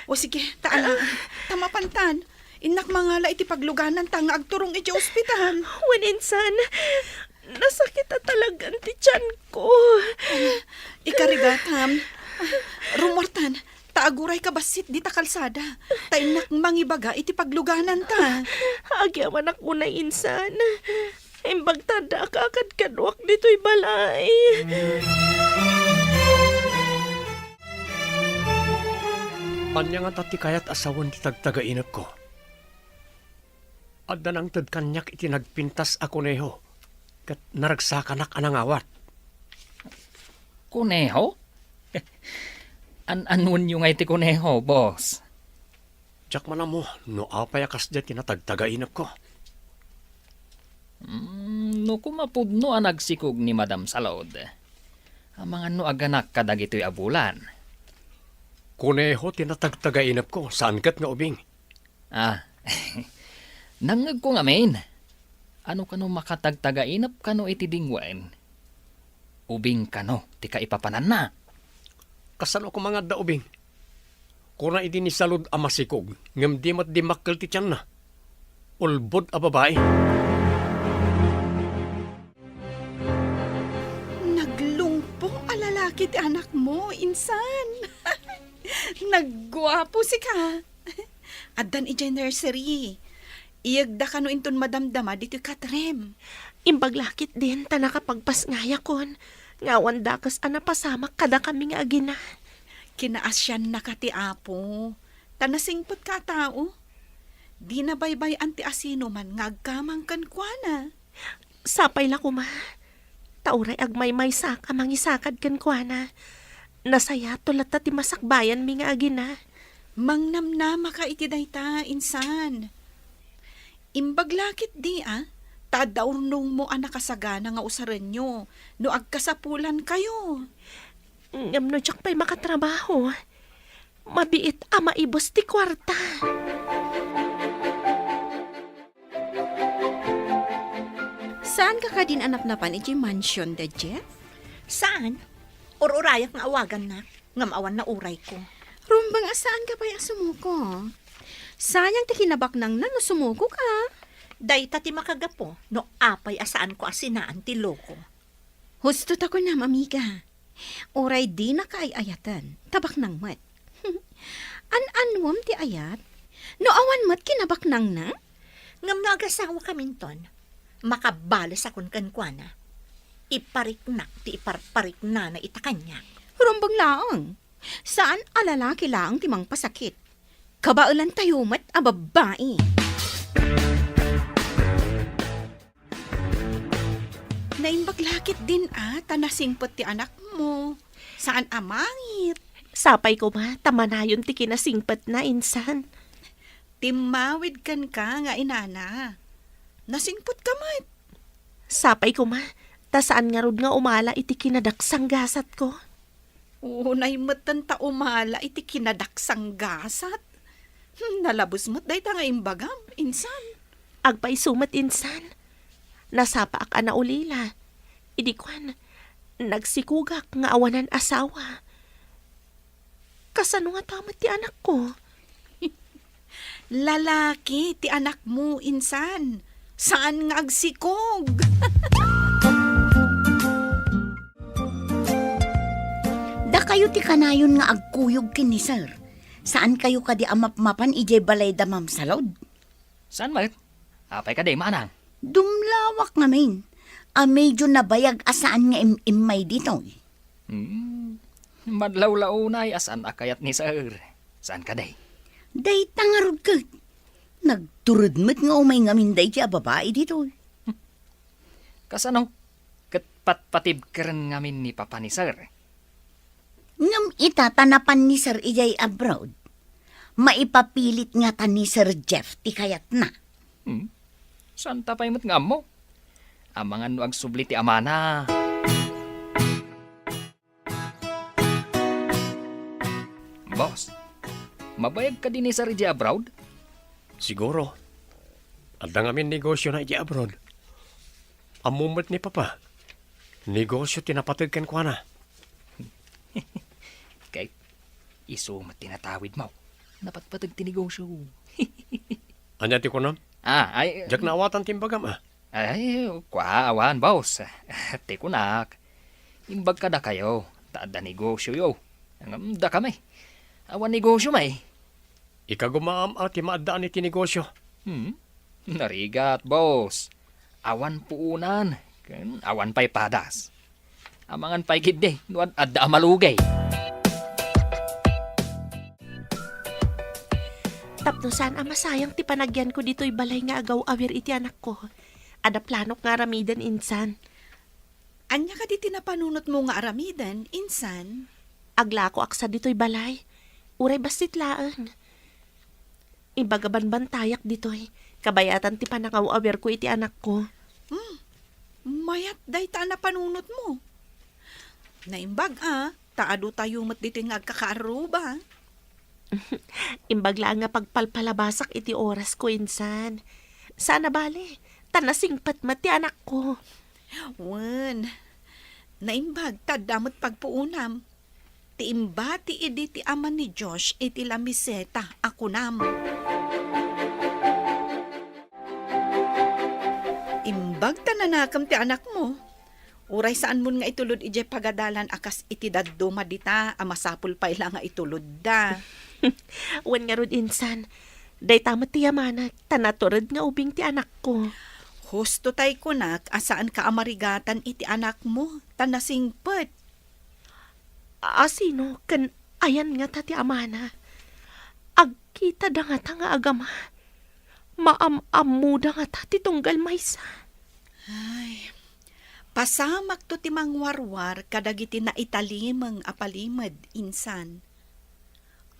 O sige, ta ala, ta mapantan. Innak mangala iti paglugananta nga agturong iti ospital. Wen, insan, nasakit a talagan ti tianko. Ikarigat, ham. Rummuartan, ta agurayka bassit dita kalsada. Ta innak mangibaga iti paglugananta. Agyamanak unay, insan. Imbag ta adda a kakadkaduak ditoy balay. Ania ngata ti kayat a sawen ti tagtagainepko? Adda nangted kaniak iti nagpintas a kuneho, ket naragsakanak a nangawat. Kuneho? An-anuenyo ngay ti kuneho, boss? Diak man ammo no apay a kasdiay ti natagtagainepko. Mm, no koma pudno a nagsikog ni Madam Salud, amangan no aganak kadagitoy a bulan. Kuneho ti natagtagainepko, saan ket nga ubing. Ah, nangngegko ngamin. Ano kano makatagtagainep kano iti dingwen? Ubing kano ti kaipapananna? Kasano koma nga adda ubing? Kuna idi ni Salud a masikog, ngem di met dimmakkel ti tianna. Ulbod a babai. Naglungpo a lalaki ti anakmo, insan. Nagguapo sika. Addan idiay nursery. Iyegda kano inton madamdama ditoy katrem. Imbag la ketdin ta nakapagpasngayakon nga awan dakes a napasamak kadakami nga agina. Kinaasiannaka ti Apo, ta nasingpetka a tao. Dina baybay-an ti asinoman nga agkamang kenkuana. Sapay la koma, ta uray agmaymaysak a mangisakad kenkuana, nasayato latta ti masakbayanmi nga agina. Mangnamnamaka iti dayta, insan. Imbag la ketdi a, ta adda urnongmo a nakasagana nga usarenyo no agkasapulankayo. Ngem no diak pay makatrabaho, mabiit a maibus ti kuarta. Saanka kadin a napnapan idiay mansion da Jeff? Saan? Ur-urayak nga awagannak, ngem awan naurayko. Rumbeng a saanka pay a sumuko. Sayang ti kinabaknangna no sumukog a. Dayta ti makagapu no apay a saanko a sinaan ti loko. Husto ta kunam, amiga. Uray dinaka ay-ayaten, ta baknang met. An-anuem ti ayat? No awan met kinabaknangna? Ngem no agasawakaminton, makabalesakon kenkuana. Ipariknak ti iparpariknana ita kaniak. Rumbeng laeng. Saan a lalaki laeng ti mangpasakit. Kabaelantayo met a babbai. Naimbag la ketdin a, ta nasingpet ti anakmo. Saan a mangit. Sapay koma, ta manayon ti kinasingpetna, insan. Timmawid kenka nga inana. Nasingpetka met. Sapay koma, ta saan ngarud nga umala iti kinadaksanggasatko. Unay metten ta umala iti kinadaksanggasat. Hmm, nalabes met dayta nga imbagam, insan. Agpayso met, insan. Nasapaak a naulila. Idi kuan, nagsikogak nga awanan asawa. Kasano ngata met ti anakko? Lalaki ti anakmo, insan. Saan nga agsikog. Dakayo ti kanayon nga agkuyog ken ni Sir. Saankayo kadi a mapmapan idiay balay da Ma'am Salud? Saan met? Apay kadi, manang? Dumlawak ngamin a medyo nabayag a saan nga im-immay ditoy. Hmm. Madlawlaw unay a saan a kayat ni Sir. Saan kadi? Dayta ngarud ket. Nagtured met nga umay ngamin daydi a babai ditoy. Kasano? Ket patpatibkeren ngamin ni Papa ni Sir. Ngem ita ta napan ni Sir idiay abroad, maipapilit ngata ni Sir Jeff ti kayatna. Hmm? Saan ta pay met nga ammo? Amangan no agsubli ti amana. Boss, mabayag kadi ni Sir idiay abroad? Siguro. Adda ngamin negosiona idiay abroad. Ammo met ni Papa, negosio ti napateg kenkuana. Kay isu met ti natawidmo. Napatpateg ti negosio. Ania ti kunam? Ah, ay, Diak naawatan ti imbagam, a. Ay, kua, awan, boss. Ti kunak, imbag kadakayo, ta adda negosioyo. Ngem dakami, awan negosio met. Ikagumaam a ti maaddaan iti negosio. Hmm? Narigat, boss. Awan puonan, ken awan pay padas. Amangan pay ketdi no ad-, adda a malugay. Tapno saan a masayang ti panagyanko ditoy balay nga agaw-awir iti anakko. Adda planok nga aramiden, insan. Ania kadi ti napanunotmo nga aramiden, insan? Aglakoak sa ditoy balay. Uray bassit laeng. Imbag a banbantayak ditoy, kabayatan ti panangaw-awirko iti anakko. Hmm, mayat dayta a napanunotmo. Naimbag a, ta adu tayo met ditoy nga agkakaarruba. Imbag laeng nga pagpalpalabasak iti orasko, insan. Saan a bale, ta nasingpet met ti anakko. Wen, naimbag ta adda met pagpuonam. Ti imbati idi ti ama ni Josh iti lamiseta a kunam. Imbag ta nanakem ti anakmo, uray saanmon nga itulod idiay pagadalan a kas iti dadduma dita a masapul pay la nga itulodda. Wen ngarud, insan, dayta met ti yamanak, ta natured nga ubing ti anakko. Husto tay kunak a saanka a marigatan iti anakmo, ta nasingpet. A sino ken ayan ngata ti amana? Agkitada ngata nga agama? Maam-ammoda ngata ti tunggal maysa? Ay, pasamakto ti mangwarwar kadagiti naitalimeng a palimed, insan.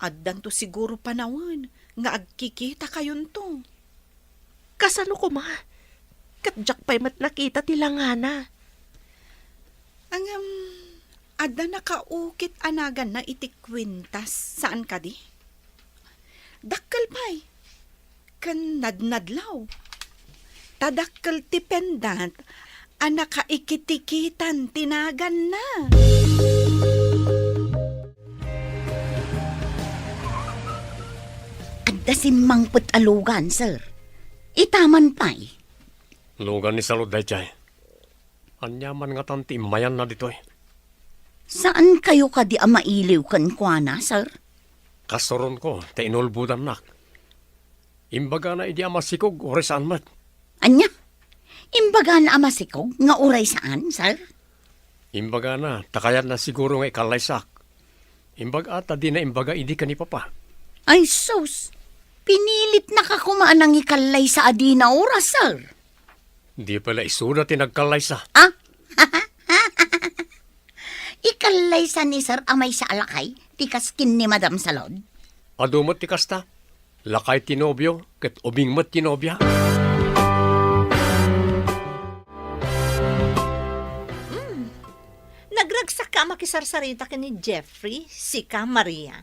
Addanto siguro panawen nga agkikitakayonto. Kasano koma? Ket diak pay met nakita ti langana. Ngem, adda nakaukit a naganna iti kuintas, saan kadi? Dakkel pay, ken nadnadlaw. Ta dakkel ti pendant a nakaikitikitan ti naganna. Adda simmangpet a lugan, sir. Ita man pay. Lugan ni Salud daydiay. Ania man ngatan ti immayanna ditoy? Saan kayo kadi a mailiw kenkuana, sir? Kasuronko ta inulbodannak. Imbagana idi a masikog, uray saan met. Ania? Imbagana a masikog nga uray saan, sir? Imbagana, ta kayatna siguro nga ikallaysak. Imbaga ta dina imbaga idi ken ni Papa. Ay sus! Pinilitnaka koma a nangikallaysa a dina uras, sir. Di pala isuda ti nagkallaysa. Ah? Ikallaysa ni sir a maysa a lakay ti kas ken ni Madam Salud? Adu met ti kasta. Lakay ti nobio, ket ubing met ti nobia. Hmm. Nagragsakka a makisarsarita ken ni Jeffrey, sika, Maria.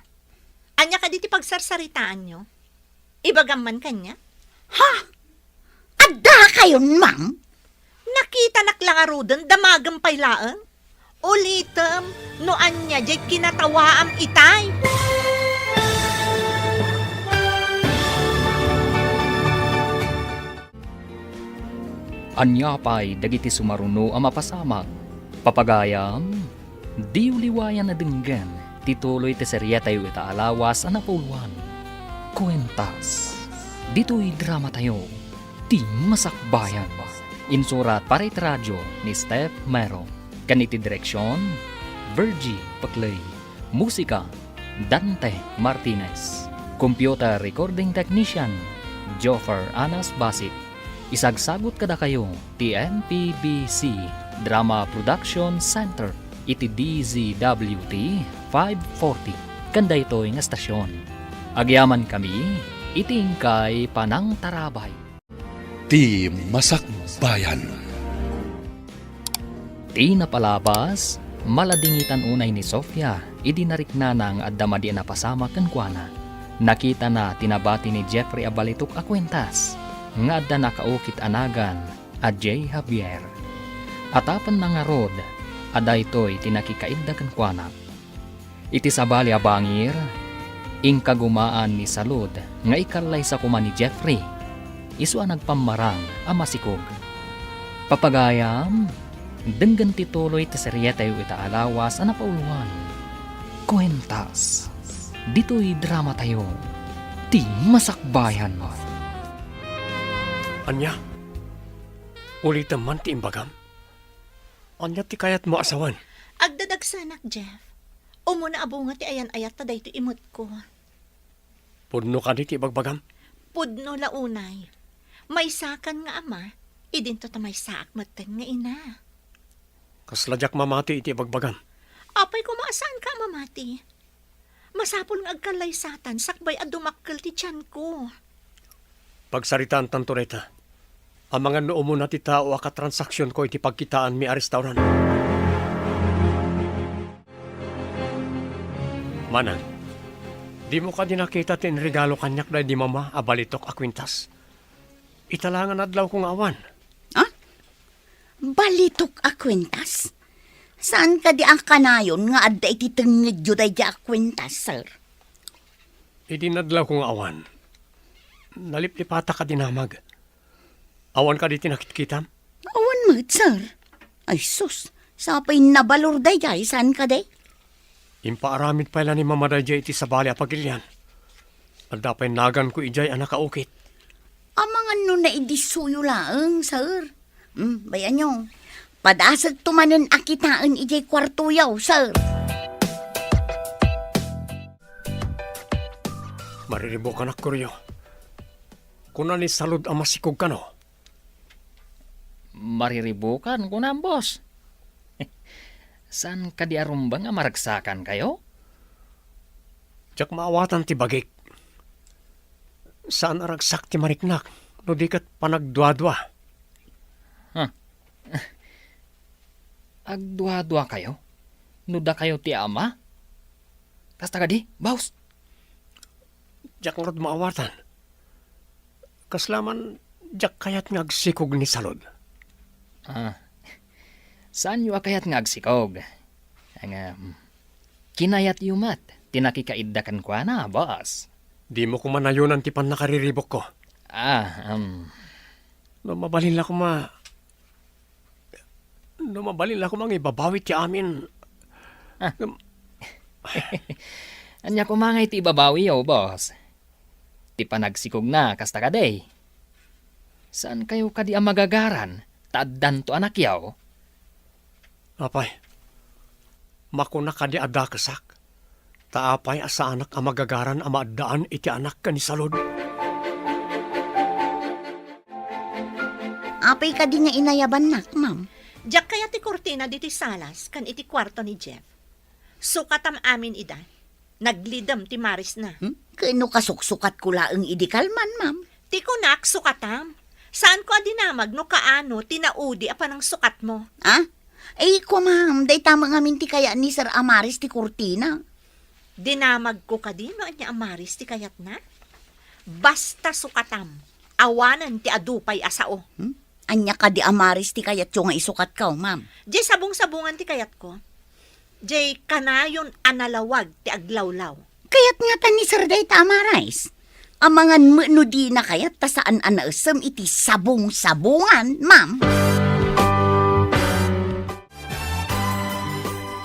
Ania kadi ti pagsarsaritaanyo? Ibagam man kaniak. Ha? Adda kayon, ma'am? Nakitanak la ngaruden, damagem pay laeng. Ulitem, no ania diay kinatawaam itay. Ania pay dagiti sumaruno a mapasamak? Papagayam, diyo liwayan a denggen ti tuloy ti serietayo ita a lawas a napauluan. Kuentas. Ditoy dramatayo, Ti Masakbayan. Insurat para iti radio ni Steph Mero. Ken iti direksion, Virgie Peclay. Musika, Dante Martinez. Computer recording technician, Joffer Anas Basit. Isagsagut kadakayo ti M P B C Drama Production Center iti D Z W T five forty ken daytoy nga estasion. Agyamankayo iti inkay panangtarabay. Ti Masakbayan. Ti napalabas, maladingitan unay ni Sofia idi nariknana nga adda madi a napasamak kenkuana. Nakitana ti nabati ni Jeffrey a balitok a kuentas nga adda nakaukit a nagan a Jay Javier. Atapenna ngarud a daytoy ti nakikaidda kenkuana. Iti sabali a bangir, inkagumaan ni Salud nga ikallaysa koma ni Jeffrey, isu a nagpammarang a masikog. Papagayam, denggen ti tuloy ti serietayo ita a lawas a napauluan. Kuentas, ditoy dramatayo, Ti Masakbayan. Ania? Ulitem man ti imbagam? Ania ti kayatmo a sawen? Agdadagsanak, Jeff. Umuna a bunga ti ayan-ayat ta daytoy imetko. Pudno kadi ti ibagbagam? Pudno la unay. Maysakan nga ama, idinto ta maysaak metten nga ina. Kasla diak mamati iti ibagbagam. Apay koma a saanka a mamati? Masapul nga agkallaysatan sakbay a dumakkel ti tianko. Pagsaritaantanto dayta. Amangan no umuna ti tao a katransaksionko iti pagkitaanmi a restaurant. Manang, dimo kadi nakita ti inregalo kaniak daydi mama a balitok a kuentas? Ita la nga nadlawko nga awan. Ah? Balitok a kuentas? Saan kadi a kanayon nga adda iti tengngedyo daydi a kuentas, sir? Idi nadlawko nga awan, naliplipatak a dinamag. Awan kadi ti nakitkitam? Awan met, sir. Ay sus, sapay nabalor daydiay, saan kadi? Impaaramid pay la ni Mama daydiay iti sabali a pagilian. Adda pay naganko idiay a nakaukit. Amangan no naidissoyo laeng, sir. Hmm, bay-anyo. Padasek to manen a kitaen idiay kuartoyo, sir. Mariribukanak, Koryo. Kuna ni Salud a masikog kano? Mariribukan, kunam, boss. Saan kadi a rumbeng a maragsakankayo? Diak maawatan ti bagik. Saan a ragsak ti mariknak, no di ket panagduadua. Huh. Agduaduakayo? No dakayo ti ama? Kasta kadi, boss? Diak ngarud maawatan. Kasla man, diak kayat nga agsikog ni Salud. Ah, saanyo a kayat nga agsikog? Ngem, kinayatyo met ti nakikaidda kenkuana, boss. Dimo koma nayonan ti pannakariribukko. Ah, um. No mabalin la koma, no mabalin la koma nga ibabawi ti amin. Ah. Ngem ania koma nga iti ibabawiyo, boss? Ti panagsikogna, kasta kadi? Saan kayo kadi a magagaran, ta addanto anakyo? Apay, makuna kadi a dakesak, ta apay a saanak a magagaran a maaddaan iti anak ken ni Salud? Apay kadi nga inayabannak, ma'am? Diak kayat ti kurtina ditoy salas ken iti kuarto ni Jeff. Sukatam amin ida. Naglidem ti marisna. Hmm? Ken no kasuksukatko laeng idi kalman, ma'am? Ti kunak, sukatam. Saanko a dinamag no kaano ti naudi a panangsukatmo. Ah? Ay, kua, ma'am, dayta met ngamin ti kayat ni Sir a maris ti kurtina. Dinamagko kadi no ania a maris ti kayatna? Basta sukatam, awanen ti adu pay a sao. Hmm? Ania kadi a maris ti kayatyo nga isukatko, ma'am? Diay sabong-sabongan ti kayatko. Diay kanayon a nalawag ti aglawlaw. Kayat ngata ni Sir dayta a maris. Amangan met no dina kayat ta saan a naesem iti sabong-sabongan, ma'am.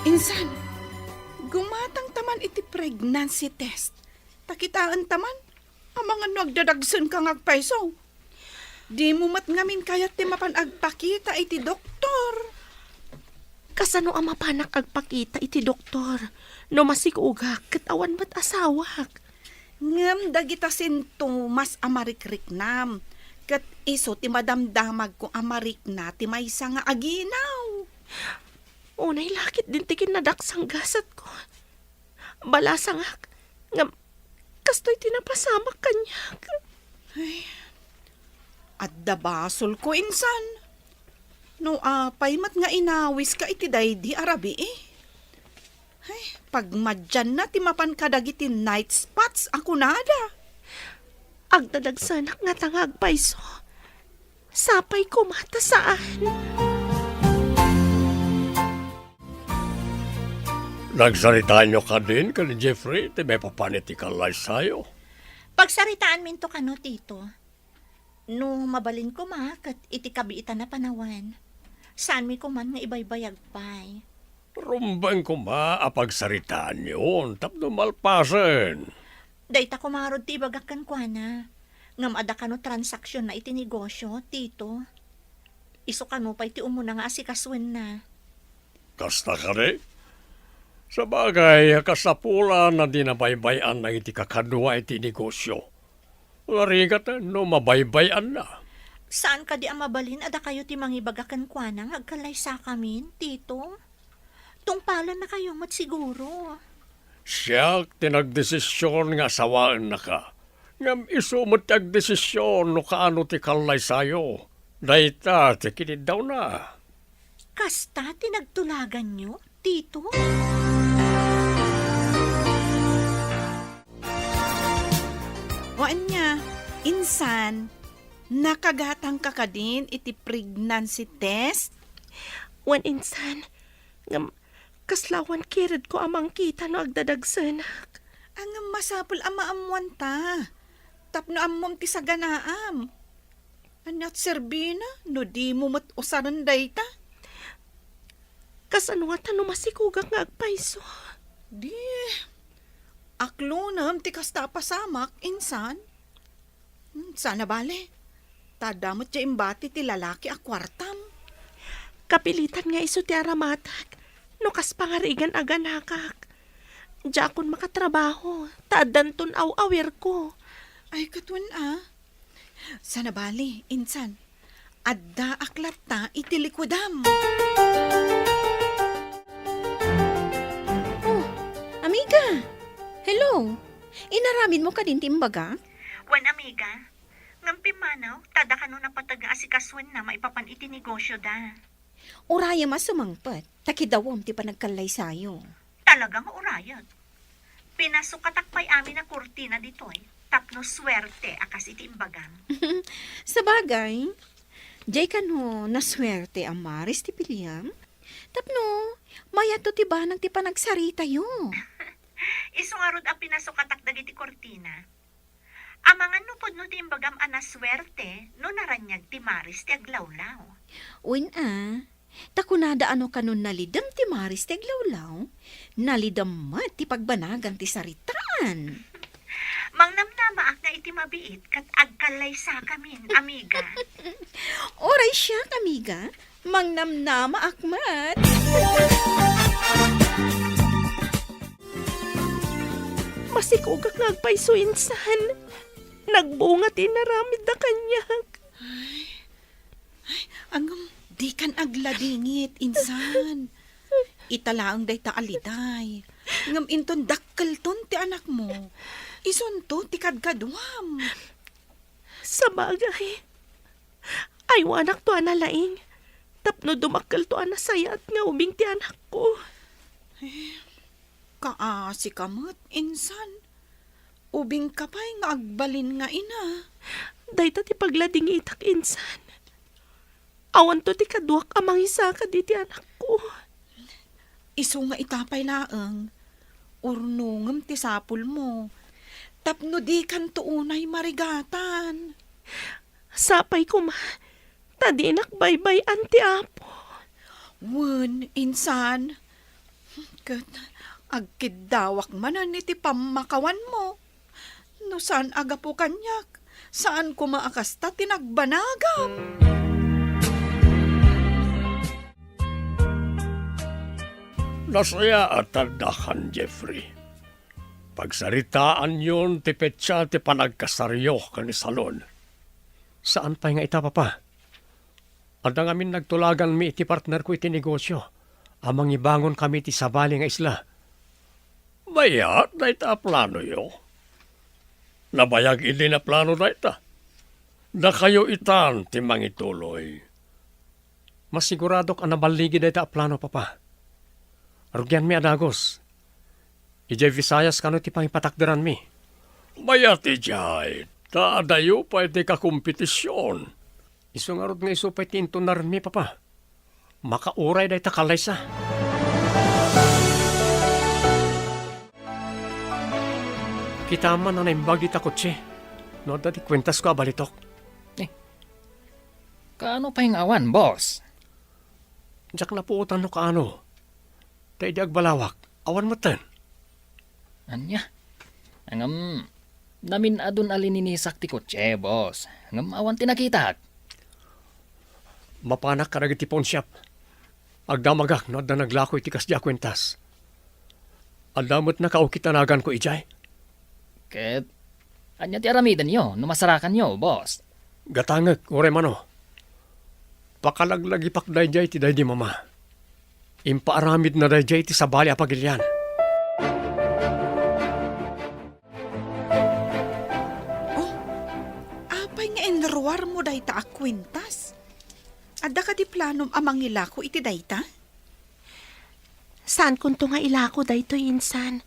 Insan, gumatangta man iti pregnancy test. Ta kitaenta man, amangan no agdadagsenka nga agpayso. Dimo met ngamin kayat ti mapan agpakita iti doktor. Kasano a mapanak agpakita iti doktor no masikogak ket awan met asawak? Ngem dagita sintomas a marikriknam, ket isu ti madamdamagko a marikna ti maysa nga aginaw. Unay la ketdin ti kinnadaksang gasatko. Balasangak, ngem kastoy ti napasamak kaniak. Ay, adda basolko insan. No apay met nga inawiska iti daydi a rabii. Ay, pagmadianna ti mapan kadagiti night spots a kunada. Agdadagsenak ngata nga agpayso. Sapay koma ta saan. Nagsaritaanyo kadin ken ni Jeffrey ti maipapan iti kallaysayo? Pagsaritaanminto kano, Tito. No mabalin koma ket iti kabiitan a panawen, saanmi koman nga ibaybayag pay. Rumbeng koma a pagsaritaanyon tapno malpasen. Dayta koma ngarud ti ibagak kenkuana, ngem adda kano transaksionna iti negosio, Tito. Isu kano pay ti umuna nga asikasuenna. Kasta kadi? Sabagay, kasapulan a di nabaybay-anna iti kakadua iti negosio. Narigat no mabaybay-anna. Saan kadi a mabalin a dakayo ti mangibaga kenkuana nga agkallaysakamin, Tito? Tungpalannakayo met siguro. Siak ti nagdesisyon nga asawaennaka. Ngem isu met ti agdesisyon no kaano ti kallaysayo. Dayta ti kiniddawna. Kasta ti nagtulaganyo, Tito? O ania, insan, nakagatangka kadin iti pregnancy test? Wen insan, ngem kasla awan kiredko a mangkita no agdadagsenak. Ngem masapul a maammoanta, tapno ammom ti saganaam. Ania ti serbina no dimo met usaren dayta? Kasano ngata no masikogak nga agpayso? Di, aklonem ti kasta a pasamak, insan. Hmm, saan a bale. Ta adda met diay imbati ti lalaki a kuartam. Kapilitan nga isu ti aramatek no kas pangarigan a ganakak. Diakon makatrabaho, ta addanton aw-awirko. Ay, ket wen a. Saan a bale, insan. Addaak latta iti likuidam. Oh, amiga! Hello! Inaramidmo kadin ti imbagak? Wen, amiga. Ngem pimmanaw, ta adda kano napateg nga asikasuenna maipapan iti negosyoda. Urayem a sumangpet, ta kidawem ti panagkallaysayo. Talaga nga urayek. Pinasukatak pay amin a kurtina ditoy tapno suerte a kas iti imbagam. Sabagay, diay kano nasuerte a maris ti piliam? Tapno mayatto ti banag ti panagsaritayo. Isu ngarud a pinasukatak dagiti kurtina. Amangan no pudno ti imbagam a nasuerte no naraniag ti Maris ti aglawlaw. Wen a, ta kunada a no kanon nalidem ti Maris ti aglawlaw, nalidem met ti pagbanagan ti saritaan. Mangnamnamaak nga iti mabiit ket agkallaysakamin, amiga. Uray siak, amiga, mangnamnamaak met. Masikogak nga agpayso insan. Nagbunga ti inaramidda kaniak. Ay, ay, ngem, dikan agladingit, insan. Ita laeng dayta a liday. Ngem inton dakkelton ti anakmo, isunto ti kadkaduam. Sabagay, aywanakto a nalaing tapno dumakkelto a nasayaat nga ubing ti anakko. Eh, kaasika met, insan. Ubingka pay nga agbalin nga ina. Dayta ti pagladingitak, insan. Awanto ti kaduak a mangisaka diti anakko. Isu nga ita pay laeng, urnongem ti sapulmo, tapno dikanto unay marigatan. Sapay koma, ta dinak baybay-an ti Apo. Wen, insan, ket agkiddawak manen iti pammakawanmo. No saan a gapu kaniak, saan koma a kasta ti nagbanagam. Nasayaat a dakan, Jeffrey. Pagsaritaanyon ti petsa ti panagkasaryo ken ni Salon. Saan pay nga ita, Papa? Adda ngamin nagtulaganmi iti partnerko iti negosio a mangibangonkami iti sabali nga isla. Mayat dayta a planoyo. Nabayag idi naplano dayta. Dakayo itan ti mangituloy. Masiguradok a naballigi dayta a plano, Papa. Rugianmi a dagus. Idiay Visayas kano ti pangipatakderanmi? Mayat idiay, ta adayo pay ti kakompetision. Isu ngarud nga isu pay ti inton narenmi, Papa. Makauray dayta kallaysa. Kitaem a naimbag dita kotse no adda ti kuentasko a balitok. Eh, kaano pay nga awan, boss? Diak napuotan no kaano. Ta idi agbalawak, awan metten. Ania? Ngem, namin-adun a lininisak ti kotse, boss. Ngem awan ti nakitak. Mapanak kadagiti pawnshop. Agdamagak no adda naglako iti kasdi a kuentas. Adda met nakaukit a naganko idiay. Ket, ania ti aramidenyo no masarakanyo, boss? Gatangek, uray mano. Pakalaglagipak daydiay ti daydi mama. Impaaramidna daydiay ti sabali a pagilian. Oh, apay nga inruarmo dayta a kuentas? Adda kadi planom a mangilako iti dayta? Saankonto nga ilako daytoy, insan.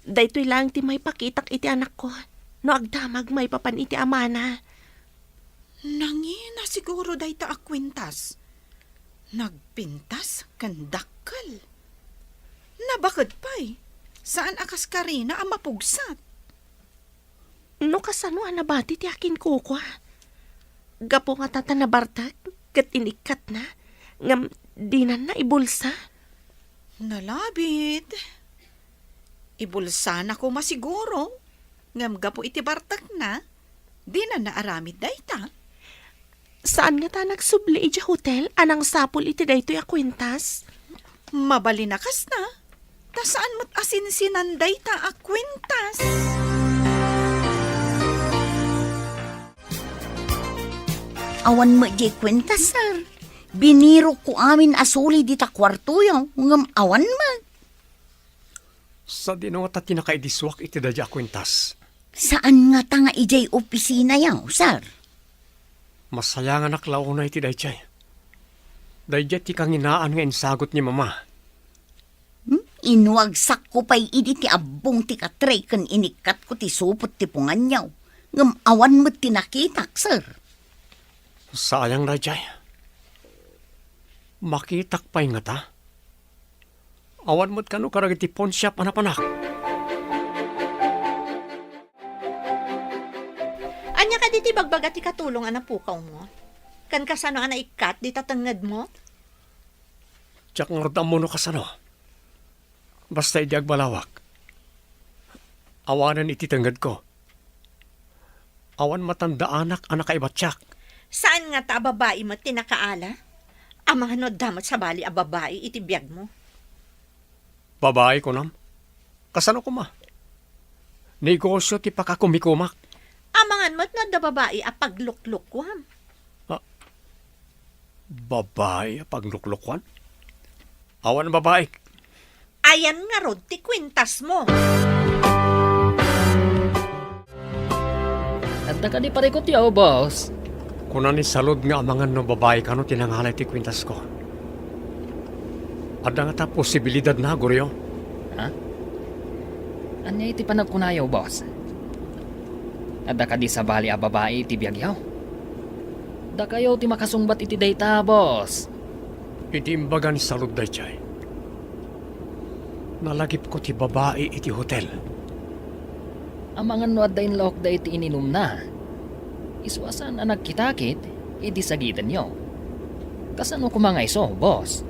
Daytoy laeng ti maipakitak iti anakko no agdamag maipapan iti amana. Nangina siguro dayta a kuentas. Nagpintas ken dakkel. Nabaked pay, saan a kas karina a mapugsat. No kasano a nabati ti akinkukua? Gapu ngata ta nabartek ket inikkatna, ngem dinanna ibulsa? Nalabit. Ibulsana koma siguro, ngem gapu iti bartekna, dinanna aramid dayta. Saan ngata a nagsubli idiay hotel a nangsapul iti daytoy a kuentas? Mabalin a kasta, ta saan met a sinsinan dayta a kuentas. Awan met diay kuentas, sir. Binirokko amin a suli dita kuartoyo, ngem awan met. Sadino ngata ti nakaidisuak iti daydiay a kuentas? Saan ngata nga idiay opisinayo, sir? Masayanganak la unay iti daydiay. Daydiay ti kanginaan nga insagut ni Mama. Hmm? Inwagsakko pay idi ti abbong ti katre ken inikkatko ti supot ti punganyo. Ngem awan met ti nakitak, sir. Sayang daydiay. Makitak pay ngata? Awan met kano kadagiti pawnshop a napanak? Baga ti katulong a napukawmo? Ken kasano a naikkat dita tengngedmo? Diak ngarud ammo no kasano. Basta idi agbalawak, awanen iti tengngedko. Awan matandaanak a nakaibatiak. Saan ngata a babai met ti nakaala? Amangan no adda met sabali a babai iti biagmo. Babai, kunam? Kasano koma? Negosio ti pakakumikumak. Amangan met no adda babai a pagluklukuam. Ah, babai a pagluklukuan? Awan babai. Ayan ngarud ti kwintasmo. Adda kadi parikutyo, boss? Kuna ni Salud nga amangan no babai kano ti nangala iti kwintasko. Adda ngata posibilidadna, Goryo? Ha? Ania iti panagkunayo, boss? Adda kadi sabali a babai iti biagyo? Dakayo ti makasungbat iti dayta, boss. Idi imbaga ni Salud daydiay, nalagipko ti babai iti hotel. Amangan no adda inlaokda iti ininumna. Isu a saan a nagkitakit idi sagitenyo. Kasano koma nga isu, boss?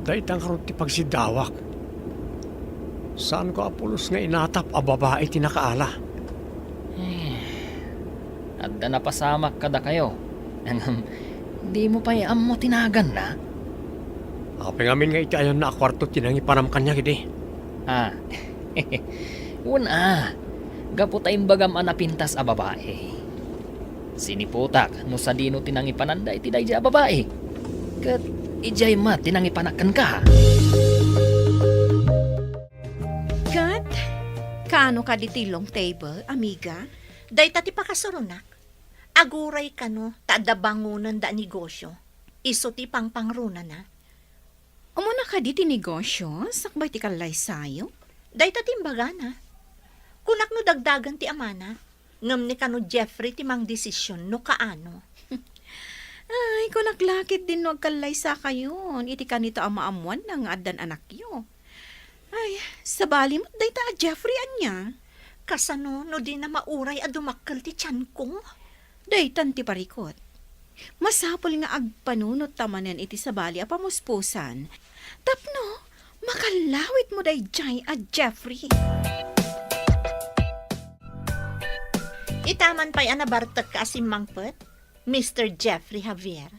Dayta ngarud ti pagsiddawak. Saanko a pulos nga inatap a babai ti nakaala. Eh, adda napasamak kadakayo. Ngem, dimo pay ammo ti naganna? Apay ngamin nga iti ayonna a kuarto ti nangipanam kaniak idi? Ah. Wen a, gapu ta imbagam a napintas a babai. Siniputak no sadino ti nangipananda iti daydiay a babai. Ket idiay met ti nangipanak kenka. Ket, kaano kadi ti long table, amiga? Dayta ti pakasuronak. Aguray kano ta adda bangonenda a negosio. Isu ti pangpangrunana. Umuna kadi ti negosio, sakbay ti kallaysayo? Dayta ti imbagana. Kunak no dagdagen ti amana, ngem ni kano Jeffrey ti mangdesision no kaano. Ay, kunak la ketdin no agkallaysakayon iti kanito a maammoanna nga addan anakyo. Ay, sabali met dayta a Jeffrey ania? Kasano no dina mauray a dumakkel ti tianko? Daytan ti parikut. Masapul nga agpanunot ta manen iti sabali a pamuspusan tapno makallawitmo daydiay a Jeffrey. Itaman pay a nabartekka a simmangpet, Mister Jeffrey Javier.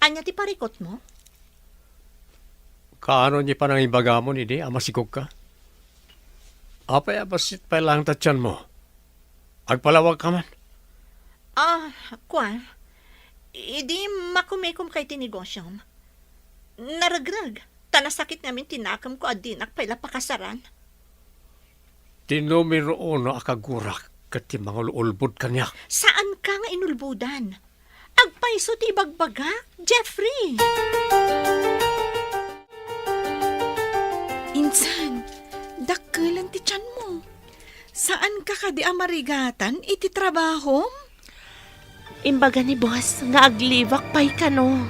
Ania ti parikutmo? Kaano ti panangibagamon idi a masikogka? Apay a bassit pay laeng ta tianmo? Agpalawagka man? Ah, kua, idi makumikomka iti negosiom, naregreg, ta nasakit ngamin ti nakemko a dinak pay la pakasaran. Ti numero uno a kagurak ket ti mangul-ulbod kaniak. Saanka nga inulbodan. Agpayso ti ibagbagak, Jeffrey! Insan, dakkelen ti tianmo. Saanka kadi a marigatan iti trabahom? Imbaga ni boss nga aglibak pay kano.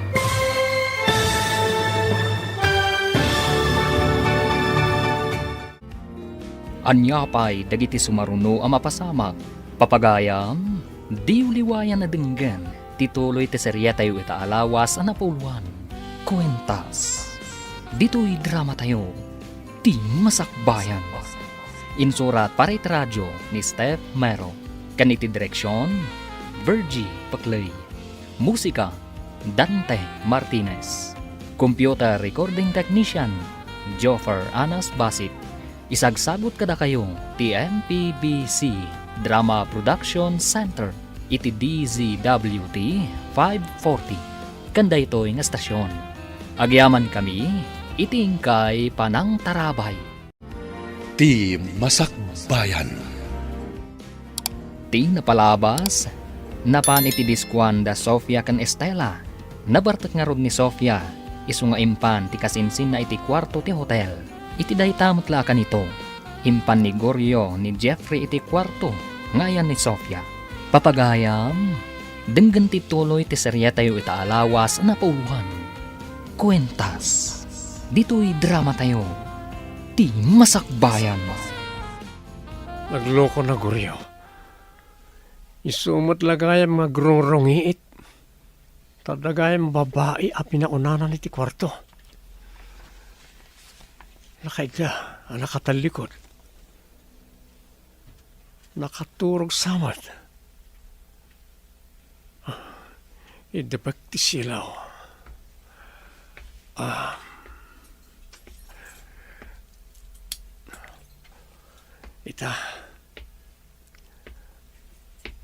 Ania pay dagiti sumaruno a mapasamak? Papagayam, diyo liwayan a denggen ti tuloy ti serietayo ita a lawas a napauluan, Kuentas. Ditoy dramatayo, Ti Masakbayan. Insurat para iti radio ni Steph Mero, ken iti direksion, Virgie Pecley. Musika, Dante Martinez. Computer recording technician, Joffer Anas Basit. Isagsagut kadakayo ti M P B C Drama Production Center iti D Z W T five forty. Ken daytoy nga stasyon, agyamankami iti inkay panangtarabay. Ti Masakbayan. Ti napalabas, napan iti diskuan da Sofia ken Estela. Nabartek ngarud ni Sofia, isu nga impan ti kasinsinna iti kuarto ti hotel. Iti dayta met la a kanito, impan ni Goryo ni Jeffrey iti kuarto nga ayan ni Sofia. Papagayam, denggen ti tuloy ti serietayo ita a lawas a napauluan. Kuentas, ditoy dramatayo, Ti Masakbayan. Nagloko na, Goryo. Isu met la gayam nga agrungrungiit. Ta adda gayam babai a pinaunana iti kuarto. Nakaidda a nakatallikod. Nakaturog sa met. Iddepek ti silaw. Ah. Ita,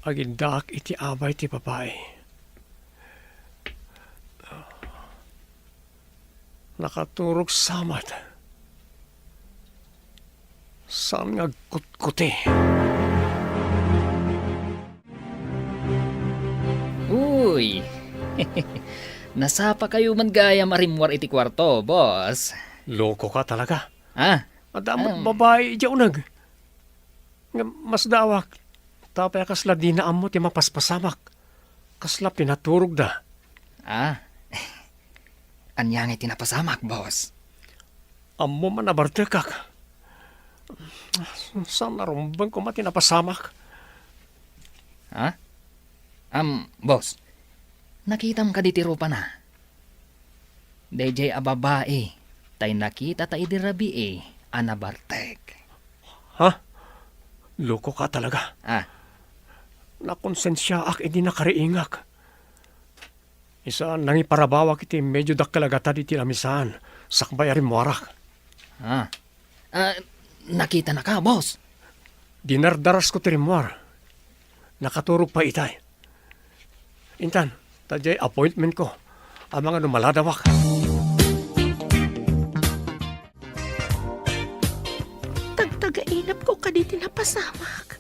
agiddaak iti abay ti babai. Nakaturog sa met. Saan nga agkutkuti? Uy! Nasapakayo man gayam a rimmuar iti kuarto, boss. Loko ka talaga. Ah? Adda met Am. babai idiay uneg. Ngem masdaawak, ta apay a kasla dina ammo ti mapaspasamak? Kasla pinaturogda. Ah. Ania ngay ti napasamak, boss? Ammom a nabartekak. Saan a rumbeng koma ti napasamak. Ha? Am, boss, nakitam kadi ti rupana? Daydiay a babai tay nakitata idi rabii a nabartek. Ha? Loko ka talaga. Ah. Nakonsensiaak idi nakariingak. Isa, nangiparabawak iti medyo dakkel a gatad iti lamisaan, sakbay a rimmuarak. Ah. Ah, nakitanaka, boss? Dinardarasko ti rimmuar. Nakaturog pay itay. Intan, ta diay appointmentko. Amangan no maladawak. Tagtagainepko kadi ti napasamak.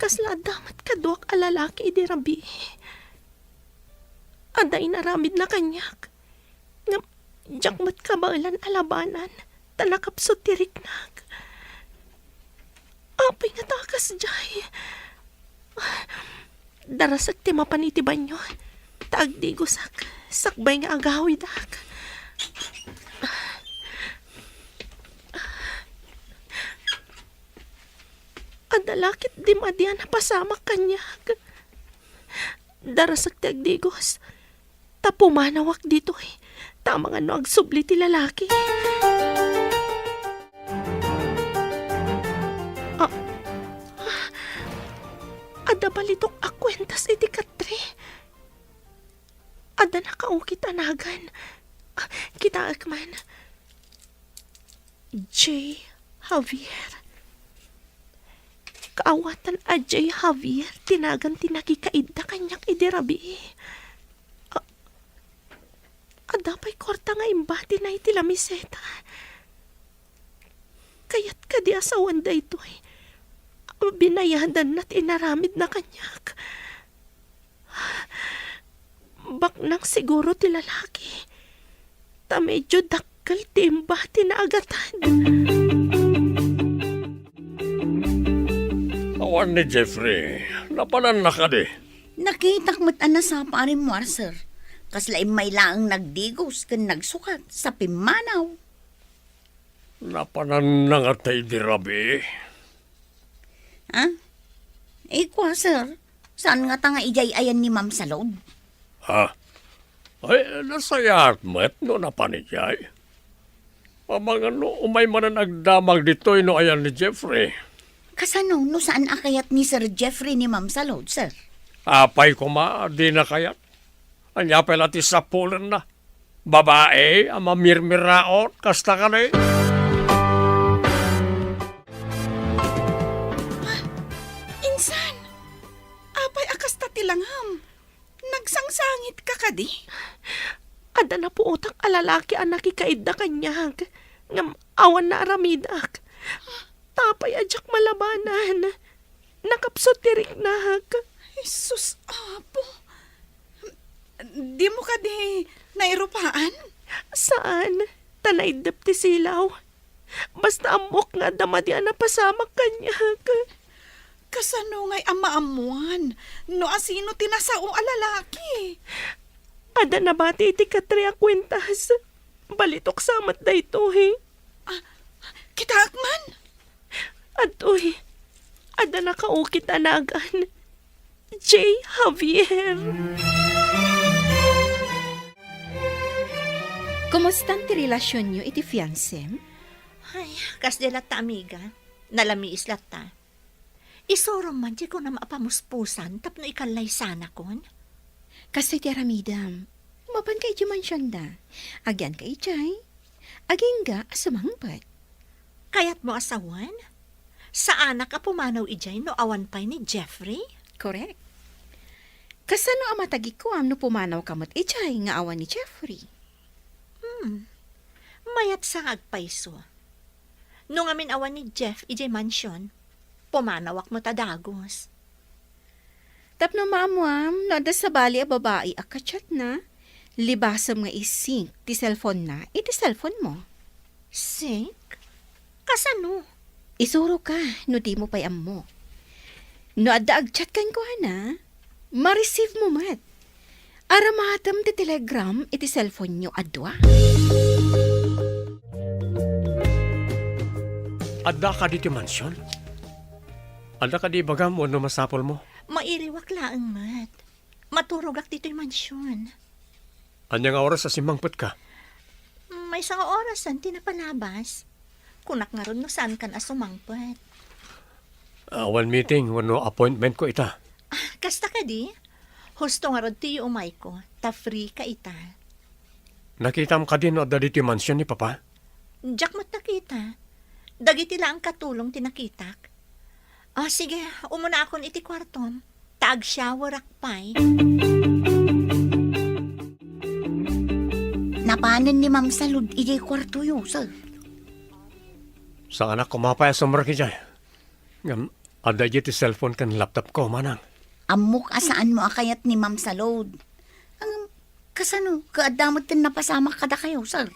Kasla adda met kaduak a lalaki idi rabii. Adda inaramidna kaniak. Ngem diak met kabaelan a labanan, ta nakapsut ti riknak. Apay ngata a kasdiay? Darasek ti mapan iti banio, ta agdigosak, sakbay nga agawidak. Adda la ketdi madi a napasamak kaniak. Darasek ti agdigos. Ta pumanawak ditoy. Ta amangan no agsubli ti lalaki. Ah, adda balitok a kuentas iti katre. Adda nakaukit a nagan. Ah, kitaek man. J. Javier. Kaawatan a J. Javier ti nagan ti nakikaidda kaniak idi rabii. A-, adda pay kuarta nga imbatina iti lamiseta. Kayat kadi a sawen daytoy a binayadanna ti inaramidna kaniak. Baknang siguro ti lalaki. Ta medyo dakkel ti imbatina a gatad. Awan ni Jeffrey. Napananna kadi? Nakitak met a nasapa a rimmuar, sir. Kasla immay laeng nagdigos ken nagsukat sa pimmanaw. Napananna ngata idi rabii? Ha? Ikua, sir. Saan ngata nga idiay ayan ni Ma'am Salud? Ha? Ay, nasayaat met no napan idiay. Amangan no umay manen agdamag ditoy no ayan ni Jeffrey. Kasano no saan a kayat ni Sir Jeffrey ni Ma'am Salud, sir? Apay koma a dina kayat? Ania pay la ti sapulenna? Babai a mamirmiraot, kasta kadi? Insan, apay a kasta ti langam? Nagsangsangitka kadi? Adda napuotak a lalaki a nakikaidda kaniak, ngem awan naaramidak. Ta apay a diak malabanan? Nakapsut ti riknak. Jesus, Apo. Dimo kadi nairupaan? Saan, ta naiddep ti silaw. Basta ammok nga adda madi a napasamak kaniak. Kasano ngay a maammuan no asino ti nasao a lalaki? Adda nabati iti katre a kuentas. Balitok sa met daytoy. Ah, kitaek man? Adtoy, adda nakaukit a nagan. J. Javier. Kumustan ti relasionyo iti fiansem? Ay, kasdi latta, amiga. Nalamiis latta. Isurom man ti kunam a pamuspusan tapno ikallaysanakon. Kastoy ti aramidem. Mapanka idiay mansionda. Agyanka idiay. Agingga a sumangpet. Kayatmo a sawen? Saanak a pumanaw idiay no awan pay ni Jeffrey? Korek. Kasano a matagikuam no pumanawka met idiay nga awan ni Jeffrey? Hmm. Mayat sa nga agpayso. No ngamin awan ni Jeff idiay mansion, pumanawak met a dagus. Tapno maammuam no adda sabali a babai a kachatna, libasem nga i-sync ti cellphone-na iti cellphone-mo. Sync? Kasano? Isuroka no dimo pay ammo. No adda agchat kenkuana, ma-receive-mo met. Aramatem ti telegram iti cellphone-yo a dua. Adda kadi ti mansion? Adda kadi ibagam wenno masapulmo? Mairiwak laeng met. Maturogak ditoy mansion. Ania nga oras a simmangpetka? Maysa nga orasen ti napalabas. Kunak ngarud no saankan a sumangpet. Awan meeting wenno appointmentko ita. Ah, kasta kadi? Husto ngarud ti yuumayko, ta free ka ita. Nakitam kadi no adda ditoy mansion ni Papa? Diak met nakita. Dagiti laeng katulong ti nakitak. Ah, sige, umunaakon iti kuartom, ta agshowerak pay. Napanen ni Ma'am Salud idiay kuartoyo, sir. Saanak koma pay a sumrek idiay. Ngem adda idiay ti cellphone ken laptopko, manang. Ammok a saanmo a kayat ni Ma'am Salud. Ngem kasano, ket adda met ti napasamak kadakayo, sir?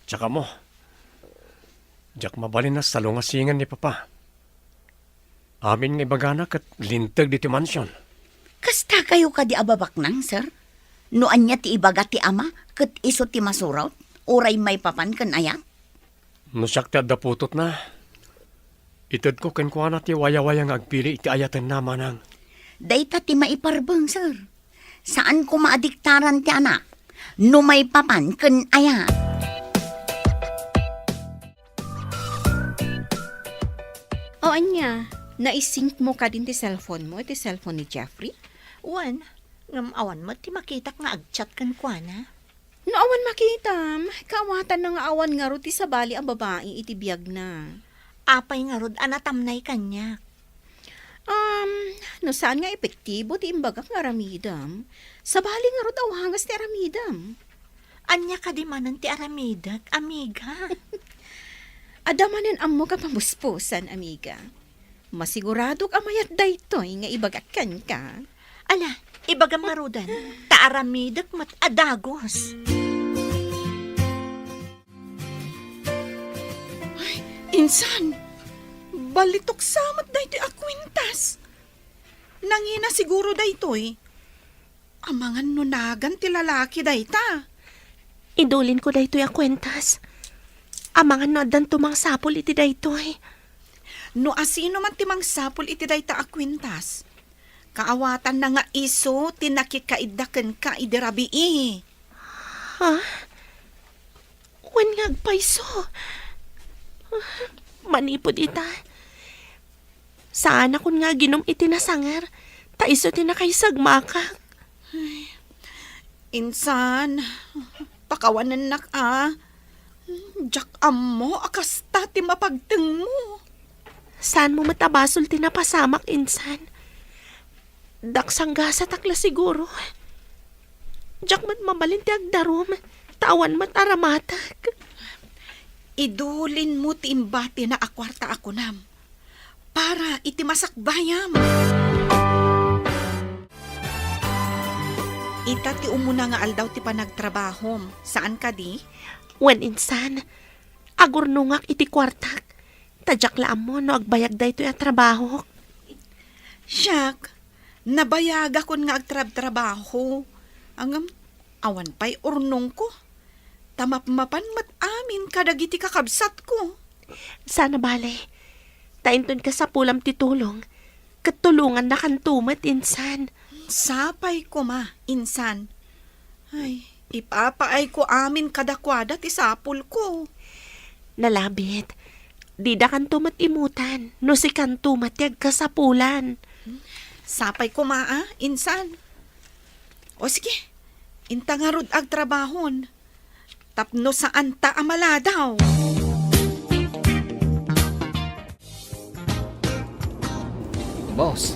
Diak ammo. Diak mabalin a salungasingen ni Papa. Amin nga ibagana ket linteg ditoy mansion. Kasta kayo kadi a babaknang, sir? No ania ti ibaga ti ama ket isu ti masurot, uray maipapan ken ayat? No siak ti adda putotna, itedko kenkuana ti wayawaya nga agpili iti ayatenna, manang. Dayta ti maiparbeng, sir. Saan koma a diktaran ti anak no maipapan ken ayat. O ania, naisyncmo kadin ti cellphone-mo iti cellphone ni Jeffrey? Wen, ngem awan met ti makitak nga agchat kenkuana. No awan makitam, kaawatanna nga awan ngarud ti sabali a babai iti biagna. Apay ngarud a natamnay kaniak? Um, no saan nga epektibo ti imbagak nga aramidem, sabali ngarud a wagas ti aramidem. Ania kadi manen ti aramidek, amiga? Adda manen ammok a pamuspusan, amiga. Masiguradok a mayat daytoy nga ibagak kenka. Ala, ibagam ngaruden, ta aramidek met a dagus. Ay, insan, balitok sa met daytoy a kuentas. Nangina siguro daytoy. Amangan no nagan ti lalaki dayta. Idulinko daytoy a kuentas. Amangan no addanto mangsapul iti daytoy. No asino man ti mangsapul iti dayta a kuentas, kaawatanna nga isu ti nakikaidda kenka idi rabii. Ha? Wen nga agpayso. Manipud ita, saanakon nga aginum iti nasanger, ta isu ti nakaisagmakak. Ay, insan, pakawanennak a. Diak ammo a kasta ti mapagtengmo. Saanmo met a basol ti napasamak, insan. Daksanggasatak la siguro. Diak met mabalin ti agdarum, ta awan met aramatek. Idulinmo ti imbatina a kuarta a kunam para iti masakbayam. Ita ti umuna nga aldaw ti panagtrabahom, saan kadi? Wen insan, agurnongak iti kuartak, ta diak la ammo no agbayag daytoy a trabahok. Siak, nabayagakon nga agtrabtrabaho. Ngem, awan pay urnongko. Ta mapmapan met amin kadagiti kakabsatko. Saan a bale, ta inton kasapulam ti tulong, Ket tulongannakanto met, insan. Sapay koma, insan. Ay, ipapaayko amin kadakuada ti sapulko. Nalabit. Didakanto met imutan, no sikanto met ti agkasapulan. Sapay koma, a, insan. O sige, inta ngarud agtrabahon. Tapno saanta a maladaw. Boss,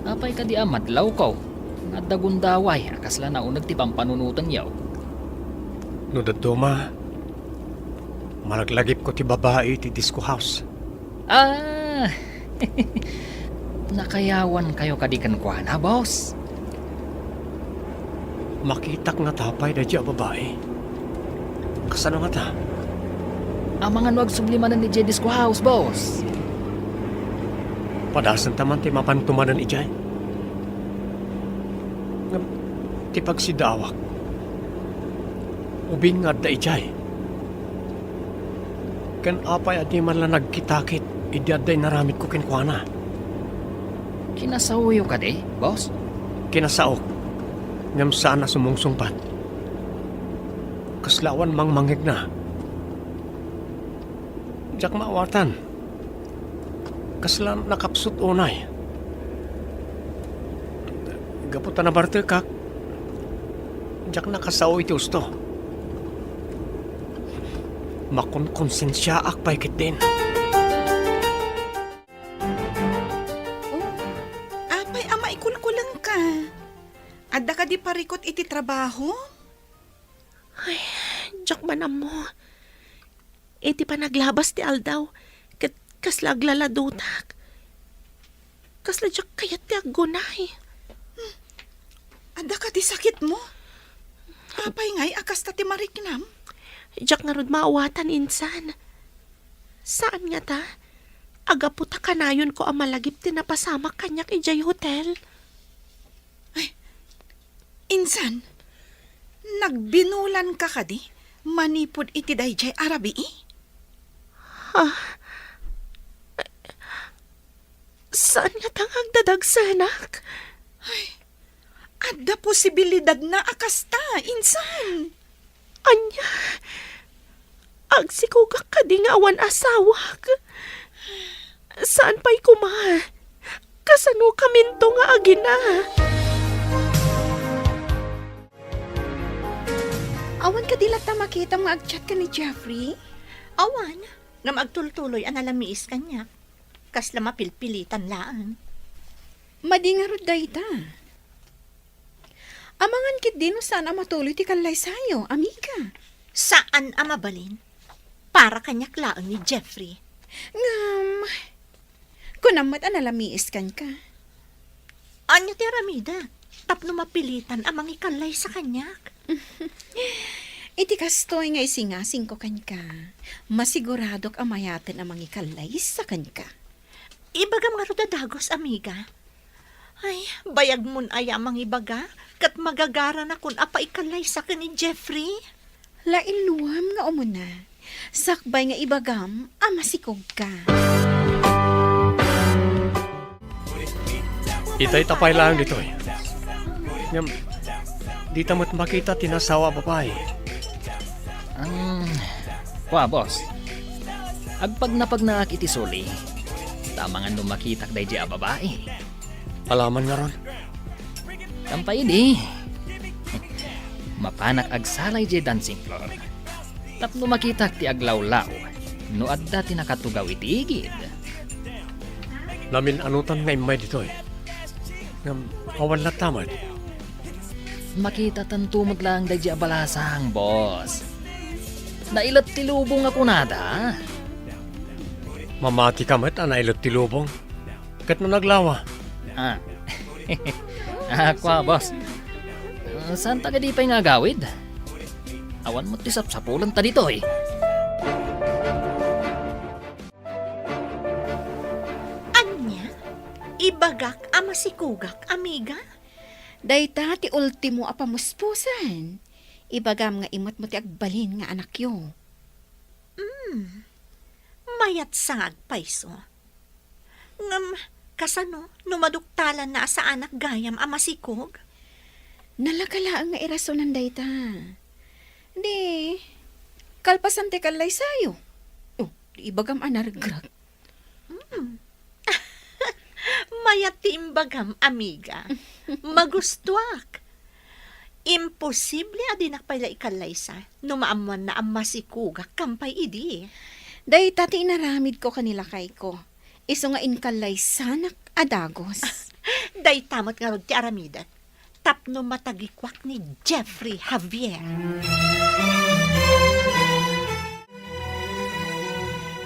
apay kadi a madlawko nga adda gundaway a kasla nauneg ti pampanunotenyo? No dadduma, malaglagipko ti babai iti disco house. Ah! Nakayawankayo kadi kenkuana, boss? Makitak ngata pay daydiay a babai. Kasano ngata? Amangan no agsubli manen idiay disco house, boss. Padasenta man ti mapanto manen idiay. Ngem ti pagsidaawak, ubing nga adda idiay. Ken apay a diman la nagkitakit idi adda inaramidko kenkuana? Kinasaoyo kadi, boss? Kinasaok, ngem saan a sumungsungbat. Kasla awan mangmangngegna. Diak maawatan. Kasla nakapsut unay. Gapu ta nabartekak, diak nakasao iti usto. Makonkonsensiaak pay ketdin. Oh, apay a maikulkulengka? Adda kadi parikut iti trabaho? Ay, diak man ammo. Iti panaglabas ti aldaw, ket kasla aglaladutak. Kasla diak kayat ti aggunay. Hmm. Adda kadi sakitmo? Apay ngay a kasta ti mariknam? Diak ngarud maawatan, insan. Saan ngata? Gapu ta kanayonko a malagip ti napasamak kaniak idiay hotel. Ay, insan, nagbinulanka kadi manipud iti daydiay a rabii? Ha? Saan ngata nga agdadagsenak? Ay, adda posibilidadna a kasta, insan. Ania? Agsikogak kadi nga awan asawak? Saan pay koma? Kasanokaminto nga agina? Awan kadi latta makitam nga agchat ken ni Jeffrey? Awan, ngem agtultuloy a nalamiis kaniak. Kasla mapilpilitan laeng. Madi ngarud dayta. Amangan ketdi no saan a matuloy ti kallaysayo, amiga. Saan a mabalin. Para kaniak laeng ni Jeffrey. Ngem, kunam met a nalamiis kenka. Ania ti aramidek tapno mapilitan a mangikallaysa kaniak? Iti kastoy nga isingasingko kenka, masiguradok a mayaten a mangikallaysa kenka. Ibagam ngarud a dagus, amiga. Ay, bayagmon aya a mangibaga, ket magagaranakon a paikallaysa ken ni Jeffrey. Lainluam nga umuna, sakbay nga ibagam a masikogka. Itay ta pay laeng ditoy. Ngem, dita met makita ti nasawa a babai. Ang, kua, boss. Agpagnapagnaak iti suli. Ta amangan no makitak daydiay a babai. Alaman ngarud. Kampay idi. Mapanak agsala idiay dancing floor. Tapno makitak ti aglawlaw no adda ti nakatugaw iti igid. Namin-anotan nga immay ditoy. Ngem awan latta met. Makitatanto met laeng daydiay a balasang, boss. Nailet ti lubong a kunada. Mamatika met a nailet ti lubong. Ket no naglawa? Ah. Ah, kua, boss. Ah, saan ta kadi pay nga agawid? Awan met ti sapsapulanta ditoy. Ania? Ibagak a masikogak, amiga? Dayta ti ultimo a pamuspusan. Ibagam nga imatmo ti agbalin nga anakyo. Hmm. Mayat sa nga agpayso. Ngem, Kasano no maduktalanna a saanak gayam a masikog? Nalaka laeng nga irasonan dayta. Di, kalpasan ti kallaysayo. Oh, di ibagam a naregreg. Hmm. Mayat ti imbagam, amiga. Magustuak. Imposible a dinak pay la ikallaysa no maammoanna a masikogak kam pay idi. Dayta ti inaramidko ken ni lakayko. Isu nga inkallaysanak a dagus. Dayta met ngarud ti aramidek tapno matagikuak ni Jeffrey Javier.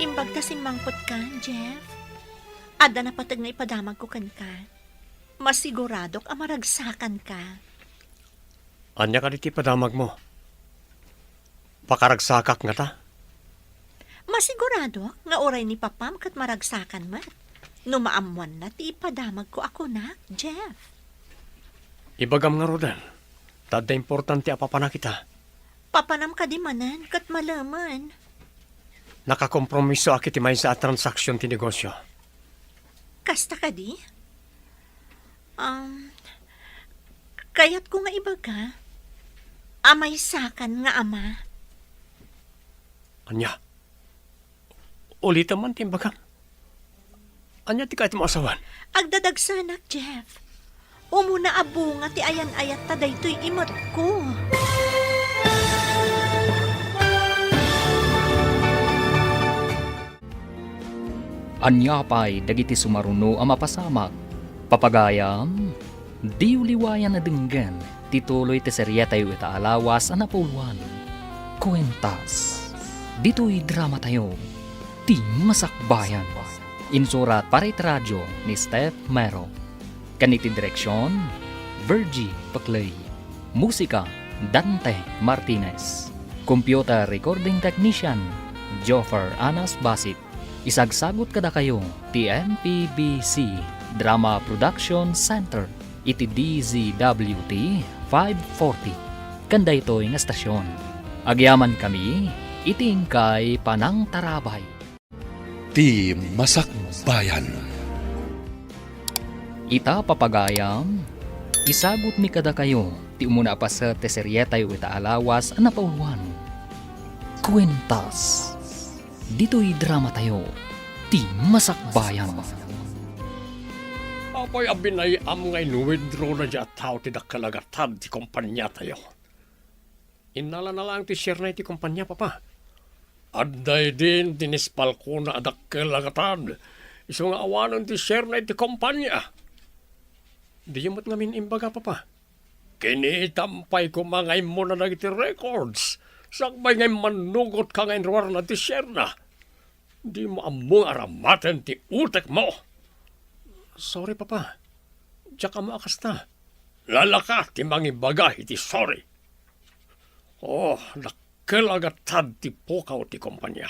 Imbag ta simmangpetka, Jeff. Adda napateg nga ipadamagko kenka. Masiguradok a maragsakanka. Ania kadi ti ipadamagmo? Pakaragsakak ngata? Masigurado nga uray ni Papam ket maragsakan met no maammoanna ti ipadamagko a kunak, Jeff. Ibagam ngaruden, ta adda importante a papanak ita. Papanam kadi manen ket malemen. Nakakompromisoak iti maysa a transaksion ti negosio. Kasta kadi? Um, kayatko nga ibaga a maysakan nga ama. Ania? Ulitem man ti imbagam. Ania ti kayatmo a sawen? Agdadagsanak, Jeff. Umuna a bunga ti ayan-ayatta daytoy imetko. Ania pay dagiti sumaruno a mapasamak? Papagayam, diyo liwayan a denggen ti tuloy ti serietayo ita a lawas a napauluan, Kuentas. Ditoy dramatayo, Ti Masakbayan. Insurat para iti radio ni Steph Mero. Ken iti direksion, Virgie Paclay. Musika, Dante Martinez. Computer Recording Technician, Joffer Anas Basit. Isagsagut kadakayo ti M P B C Drama Production Center iti D Z W T five forty. Ken daytoy nga estasion, agyamankami iti inkay panangtarabay. Ti Masakbayan. Ita, papagayam, isagutmi kadakayo ti umuna a paset ti serietayo ita a lawas a napauluan, Kuentas. Ditoy dramatayo, Ti Masakbayan. Apay a binay-am nga in-withdraw daydiay a tao ti dakkel a gatad ti kompaniatayo? Innalana laeng ti share-na iti kompania, Papa. Adda idin ti nispalkona a dakkel a gatad, isu nga awanen ti share-na iti kompania. Diyo met ngamin imbaga, Papa. Kinitam pay koma nga immuna dagiti records, sakbay nga immannugotka nga inruarna ti share-na. Dimo ammo nga aramaten ti utekmo. Sorry, Papa. Diak ammo a kasta. Lalaka ti mangibaga iti sorry. Oh, dakkel a gatad ti pukaw ti kompania.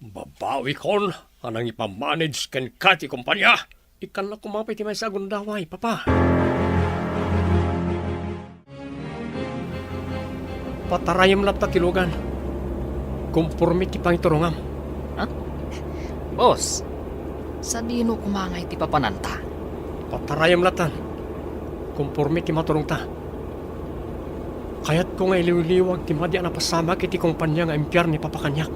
Babawikon a nangipamanage kenka ti kompania. Ikkannak koma pay ti maysa a gundaway, Papa. Patarayem latta ti lugan. Komporme ti pangiturongam. Ha? Boss, sadino koma nga iti papananta? Patarayem latta. Komporme ti maturongta. Kayatko nga iliwliwag ti madi a napasamak iti kompania nga impiar ni Papa kaniak.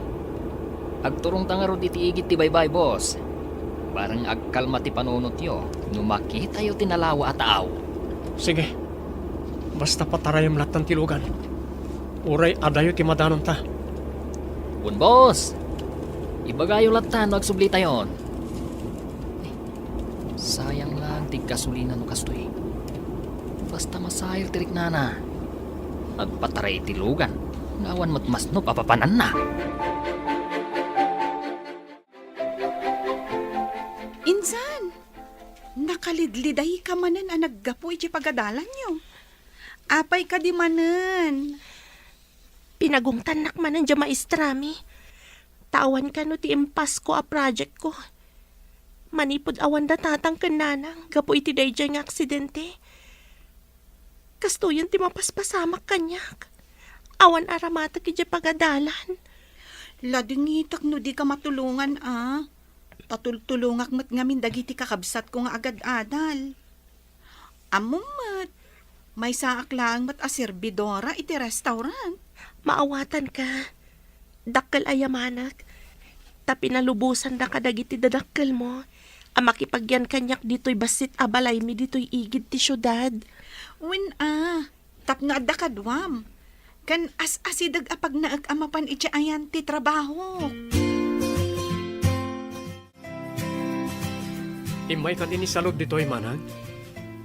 Agturongta ngarud iti igid ti baybay, boss. Bareng agkalma ti panunotyo no makitayo ti nalawa a tao. Sige. Basta patarayem lattan ti lugan. Uray adayo ti madanonta. Wen, boss. Ibagayo lattan no agsublitayon. Sayang lang ti gasolina no kastoy. Basta masair ti riknana. Agpataray iti lugan nga awan met masnop a papananna. Insan, nakalidlidayka manen a naggapu iti pagadalanyo. Apay kadi manen? Pinagungtannak manen diay maestrami. Ta awan kano ti impasko a projectko. Manipud awanda tatang ken nanang gapu iti daydiay nga aksidente. Kastoyen ti mapaspasamak kaniak. Awan aramatek idiay pagadalan. Ladingitek no dika matulongan, a. Ta tultulongak met ngamin dagiti kakabsatko nga agad-adal. Ammom met, maysaak laeng met a serbidora iti restaurant. Maawatanka. Dakkel a yamanak. Ta pinalubosandak kadagiti dadakkelmo a makipagyan kaniak ditoy bassit a balaymi ditoy igid ti siudad. Wen a, tapno adda kaduam. Ken as-asideg a pagnaek a mapan idiay ayan ti trabaho. Immay kadi ni Salud ditoy, manang?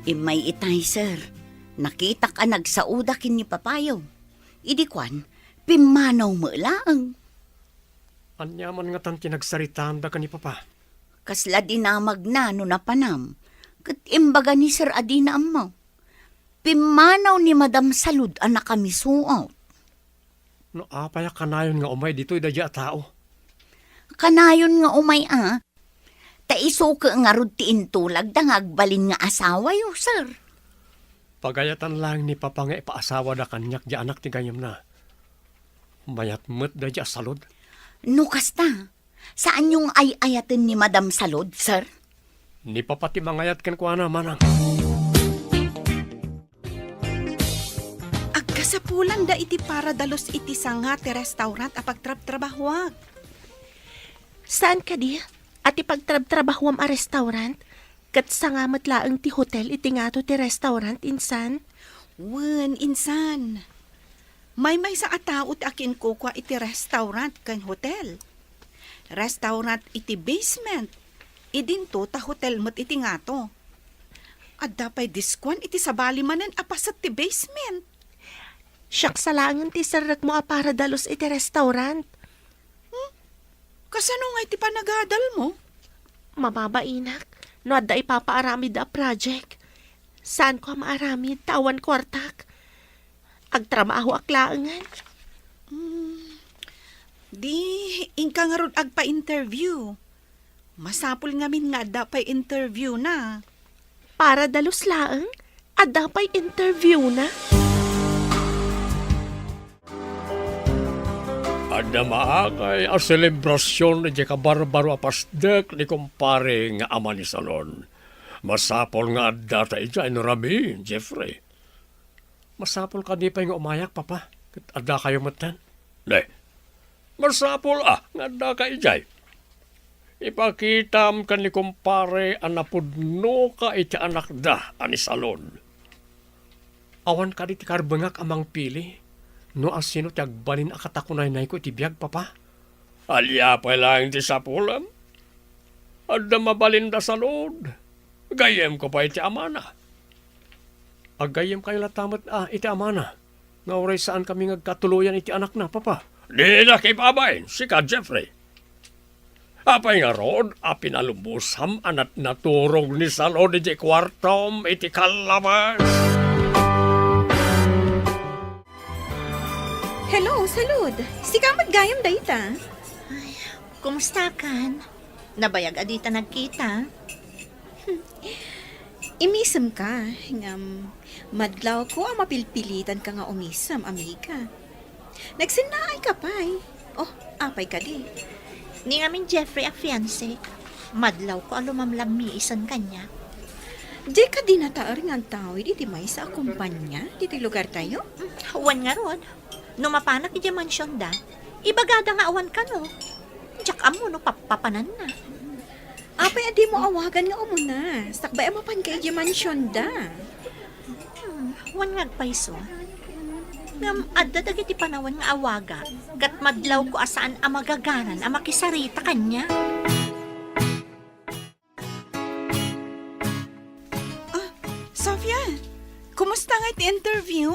Immay itay, sir. Nakitak a nagsaoda ken ni papayo. Idi kuan, pimmanaw met laeng. Ania man ngatan ti nagsaritaanda ken ni papa? Kasla dinamagna no napanam. Ket imbaga ni sir a dina ammo. Pimmanaw ni Madam Salud a nakamisuot. No apay a kanayon nga umay ditoy daydi a tao? Kanayon nga umay a. Ta isu ket ngarud ti intulagda nga agbalin nga asawayo, sir. Pagayatan laeng ni papa nga ipaasawada kaniak ti anak ti gayyemna. Mayat met daydi a Salud. No kasta, saanyo nga ay-ayaten ni Madam Salud, sir? Ni papa ti mangayat kenkuana, manang. Agkasapulanda iti para dalus iti sanga ti restaurant a pagtrabtrabahuak. Saan kadi a ti pagtrabtrabahuam a restaurant? Ket sanga met laeng ti hotel iti ngato ti restaurant, insan? Wen, insan. Maymaysa a tao ti akinkukua iti restaurant ken hotel. Restaurant iti basement, idinto ta hotel met iti ngato. Adda pay discount iti sabali manen a paset ti basement. Siak sa laengen ti serrekmo a para dalus iti restaurant. Hmm? Kasano nga iti panagadalmo? Mababainak, no adda ipapaaramid a project. Saanko a maaramid ta awan kuartak. Agtrabahoak laengen. Hmm. Di, inka ngarud agpa-interview. Masapul ngamin nga adda pay interview na. Para dalus laeng, adda pay interview na. Adda maakay a selebrasion idiay kabarbaro a pasdek ni kumpare nga ama ni Salud. Masapul nga adda ta idiay no rabii, Jeffrey. Masapul kadi pay nga umayak, Papa, ket addakayo metten? Ne, masapul a nga addaka idiay. Ipakitam ken ni kumpare a napudnoka iti anakda a ni Salud. Awan kadi ti karbengak a mangpili no asino ti agbalin a katakunaynayko iti biag, Papa? Ania pay laeng ti sapulem? Adda mabalin da Salud. Gayyemko pay iti amana. Aggayyemkayo latta met a iti amana, nga uray saankami nga agkatuloyan iti anakna, Papa. Dinak ibabain, sika, Jeffrey. Apay ngarud a pinalubosam a natnaturog ni Salud iti kuartom iti kallabas? Hello, Salud. Sika met gayam dayta? Ay, kumustakan? Nabayag a dita nagkita. Imisemka, ngem madlawko a mapilpilitanka nga umisem, amiga. Nagsennaayka pay. Oh, apay kadi? Ni ngamin Jeffrey a fiancé, madlawko a lumamlammiisen kaniak. Dika dinataer nga agtawid iti maysa a kompania ditoy lugartayo? Wen ngarud, no mapanak idiay mansionda, ibagada nga awan kano. Diak ammo no pappapananna. Apay a dimo awagan nga umuna, sakbay a mapanka idiay mansionda? Hmm, wen nga agpayso. Ngem adda dagiti panawen nga awagak, ket madlawko a saan a magaganan a makisarita kaniak. Ah, Sofia, kumusta nga iti interview?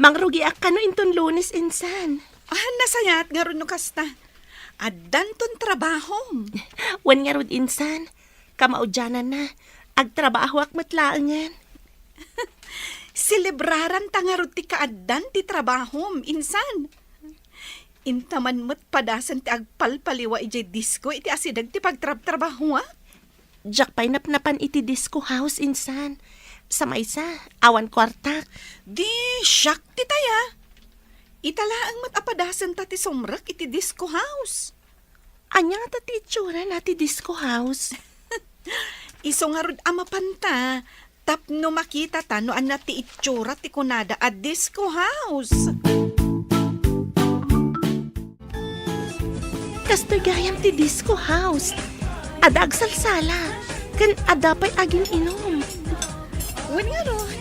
Mangrugiak kano inton Lunes, insan. Ah, nasayaat ngarud no kasta. Addanton trabahom. Wen ngarud, insan. Kamaudiananna, agtrabahoak met laengen. Selebraranta ngarud ti kaaddan ti trabahom, insan. Inta man met padasen ti agpalpaliwa idiay disco iti asideg ti pagtrabtrabahoak. Diak pay napnapan iti disco house, insan. Sa maysa, awan kuartak. Di siak ti taya. Ita laeng met a padasenta ti sumrek iti disco house. Ania ngata ti itsurana ti disco house? Isu ngarud a mapanta tapno makitata no ania ti itsura ti kunada a disco house. Kastoy gayam ti disco house. Adda agsalsala, ken adda pay agin-inum. Wen ngarud,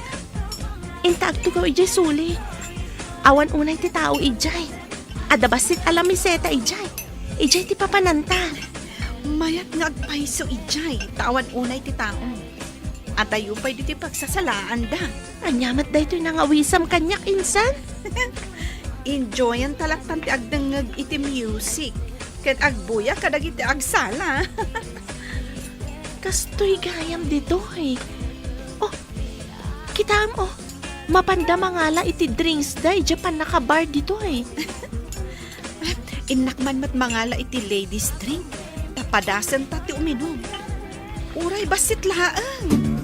inta agtugaw idiay suli. Awan unay ti tao idiay. Adda bassit a lamiseta idiay. Idiay ti papananta. Mayat nga agpayso idiay, ta awan unay ti tao. Adayo pay ditoy pagsasalaanda. Ania met daytoy nangawisam kaniak insan? Enjoyan ta lattan ti agdengngeg iti music ken agbuya kadagiti agsala. Kastoy gayam ditoy. Oh, kitaem, oh. Mapanda mangala iti drinksda idiay pannakabar ditoy. Innak man met mangala iti ladies drink, ta padasenta ti uminum. Uray bassit laeng.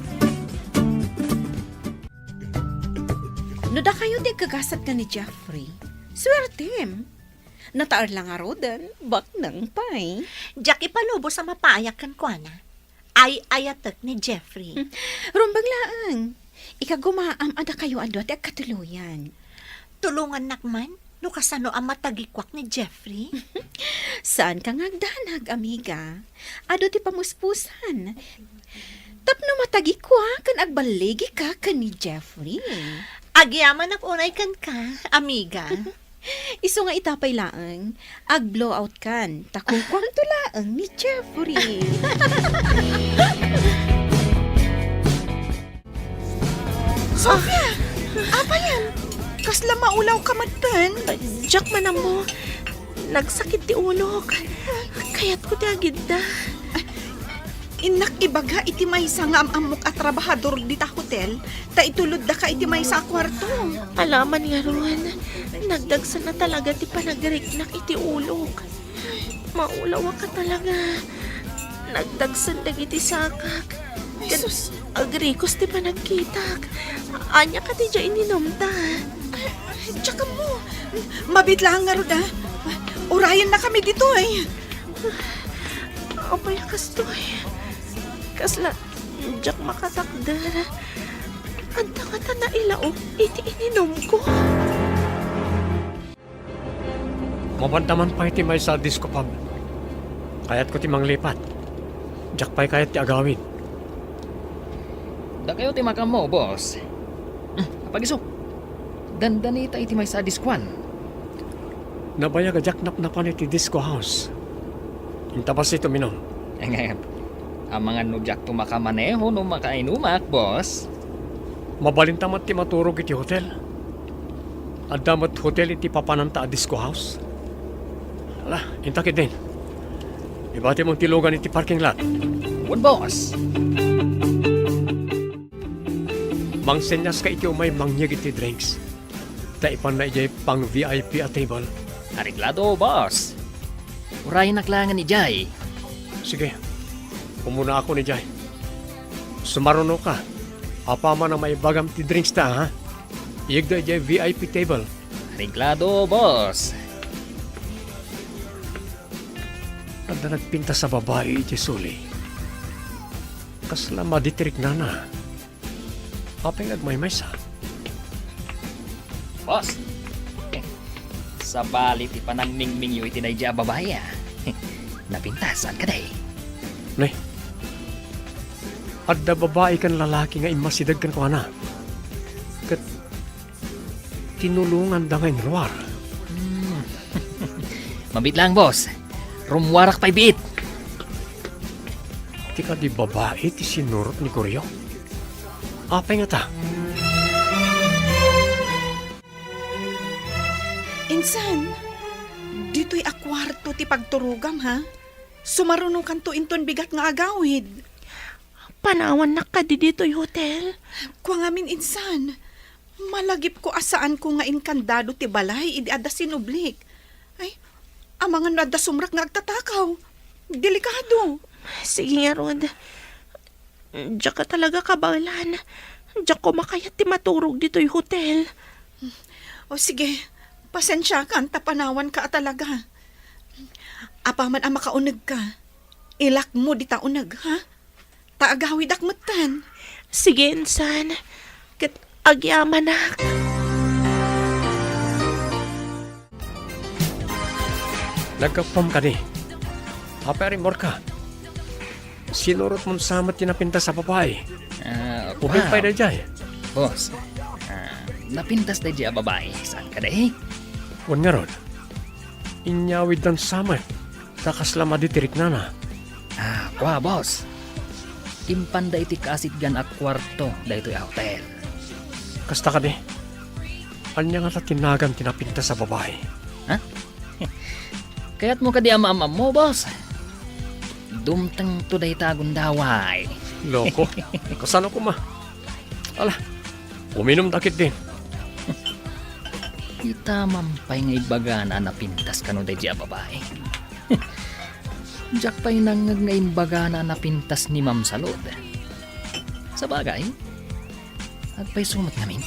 No dakayo ti agkagasat ken ni Jeffrey, suertem. Nataer la ngaruden, baknang pay. Diak ipalubos a mapaayak kenkuana. Ay-ayatek ni Jeffrey. Hmm. Rumbeng laeng. Ikagumaam a dakayo a dua ti agkatuloyan. Tulongannak man no kasano a matagikuak ni Jeffrey? Saanka nga agdanag, amiga. Adu ti pamuspusan. Tapno matagikuak ken agballigika ken ni Jeffrey. Agyamanak unay kenka, amiga. Isu nga ita pay laeng, ag-blowout kan, ta kukuamto laeng ni Jeffrey. Sofia! Apayen? Kasla maulaw ka met pen? Diak man ammo. Nagsakit ti ulok. Kayatko ti agidda. Innak ibaga iti maysa nga am-ammok a trabahador dita hotel, ta itulodda ka iti maysa a kuarto. Alaman ngarud, nagdagsen a talaga ti panagriknak iti ulok. Maulawak a talaga. Nagdagsen dagiti sakak. Ket Jesus! Agrikos ti panagkitak. Ania kadi diay ininumta? Diak ammo. Mabiit laeng ngarud, a. Urayennakami ditoy. Apay a kastoy? Kasla diak makatakder. Adda ngata nailaok iti ininumko? Mapanta man pay ti maysa a disco pub. Kayatko ti manglipat. Diak pay kayat ti agawid. Dakayo ti makammo, boss. Hmm, apagisok. Dandanita iti maysa a diskoan. Nabayag a diak napnapan iti disco house. Inta bassit uminum. Ngem, amangan no diakto makamaneho no makainumak, boss. Mabalinta met ti maturog iti hotel. Adda met hotel iti papananta a disco house. Ala, inta ketdin. Ibatimon ti lugan iti parking lot. Wen, boss. Mangsenyas ka iti umay mangyeg iti drinks. Ta ipanna idiay pang V I P a table. Areglado, boss. Urayennak laengen idiay. Sige. Umuna ako idiay. Sumaruno ka. Apaman a maibagam ti drinks ta, ha? Iyegda idiay V I P table. Areglado, boss. Adda nagpintas a babai iti suli. Kasla maditriknana. Apay nga agmaymaysa? Boss! Sabali ti panangmingmingyo iti daydiay a babai, a. Napintas, saan kadi? Ne. Adda babai ken lalaki nga immasideg kenkuana. Ket tinulonganda nga inruar. Hmm. Mabiit laeng, boss. Rummuarak pay biit. Ti kadi babai ti sinurot ni Goryo? Apay ngata? Insan, ditoy a kuarto ti pagturogam, ha? Sumarunokanto inton bigat nga agawid. Panawannak kadi ditoy hotel? Kua ngamin, insan. Malagipko a saanko nga inkandado ti balay idi adda sinublik. Ay, amangan no adda sumrek nga agtatakaw. Delikado. Sige ngarud. Diak a talaga kabaelan. Diak koma kayat ti maturog ditoy hotel. O sige, pasensiakan ta panawanka a talaga. Apaman a makaunegka, ilakmo dita uneg, ha? Ta agawidak metten. Sige, insan. Ket agyamanak. Naggapuam kadi. Apay a rimmorka? Sinurotmon sa met ti napintas a babai. Ah, Ubing pay daydiay. Boss, ah, napintas daydiay a babai. Saan ka, day? Wen ngarud. Inyawiddan sa met. Ta kasla madi ti riknana. Ah, kua, boss. Impanda iti kaasitgan a kuarto daytoy a hotel. Kasta kadi? Ania ngata ti nagan ti napintas a babai? Ha? Kayatmo kadi a maam-ammo, boss? Dumtengto dayta a gundaway. Loko. Kasano koma? Ala, uminumda ketdin. Itamam pay nga imbagana a napintas kano daydiay a babai. Diak pay nangngeg nga imbagana a napintas ni Ma'am Salud. Sabagay, agpayso met ngamin.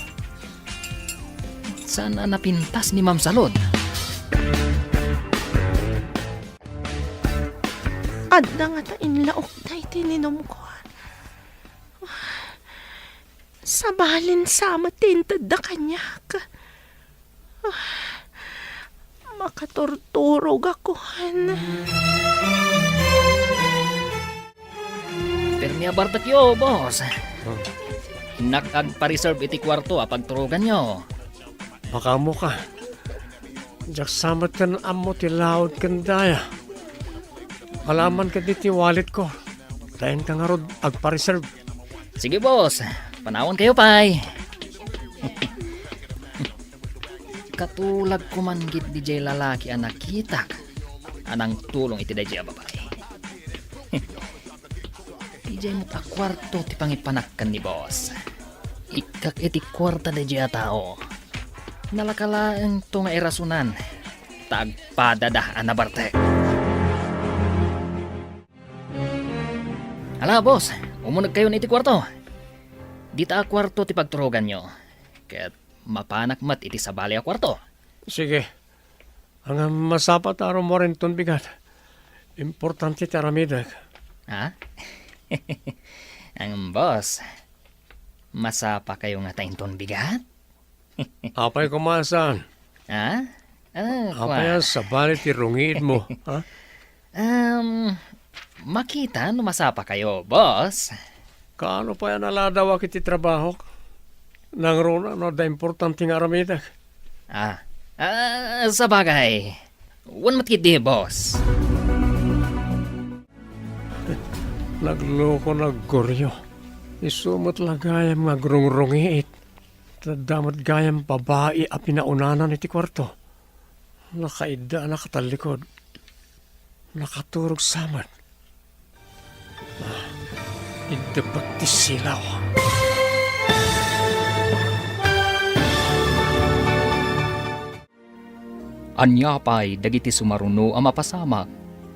Saan a napintas ni Ma'am Salud? Adda ngata inlaokda iti ininumko. Sabalin sa met ti intedda kaniak. Makaturturogakon. Permi a bartekyo, boss. Hmm. Innak agpa-reserve iti kuarto a pagturoganyo. Makaammoka. Diak sa met ken ammo ti laud ken daya. Alaman ket iti walletko. Dayanka ngarud agpa-reserve. Sige, boss. Panawankayo pay. Katulag koman gid diay lalaki a nakitak a nangtulong iti daydiay a babai. Idiay met a kuarto ti pangipanak ken ni boss. Ikkak iti kuarta daydiay a tao. Nalaka laengto nga irasunan ta agpadada a nabartek. Ala, boss, umunegkayon iti kuarto. Dita a kuarto ti pagturoganyo. Ket mapanak met iti sabali a kuarto. Sige. Ngem masapa ta rummuar inton bigat. Importante ti aramidek. Ha? Ngem, boss, masapakayo ngata inton bigat? Apay koma saan? Ha? Ah, Apay kua. A sabali ti rungiitmo, ha? Um, makita no masapakayo, boss. Kaano pay a naladawak iti trabahok? Nangruna no adda importante nga aramidek. Ah, ah, sabagay. Wen met ketdi, boss. Nagloko, naggurio. Isu met la gayam nga agrungrungiit. Ta adda met gayam babai a pinaunana iti kuarto. Nakaidda a nakatallikod. Nakaturog sa met. Ah, iddeppek ti silaw. Ania pay dagiti sumaruno a mapasamak?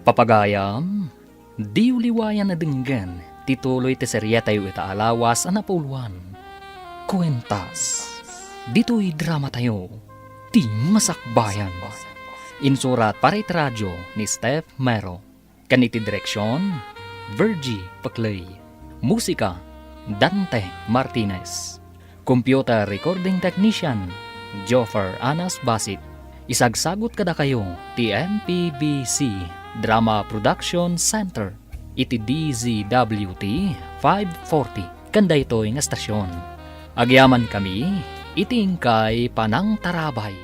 Papagayam, diyo liwayan a denggen ti tuloy ti serietayo ita a lawas a napauluan, Kuentas. Ditoy dramatayo, Ti Masakbayan. Insurat para iti radio ni Steph Mero. Ken iti direksion, Virgie Paclay. Musika, Dante Martinez. Computer recording technician, Joffer Anas Basit. Isagsagut kadakayo ti M P B C Drama Production Center iti D Z W T five forty ken daytoy nga estasion. Agyamankami iti inkay panangtarabay.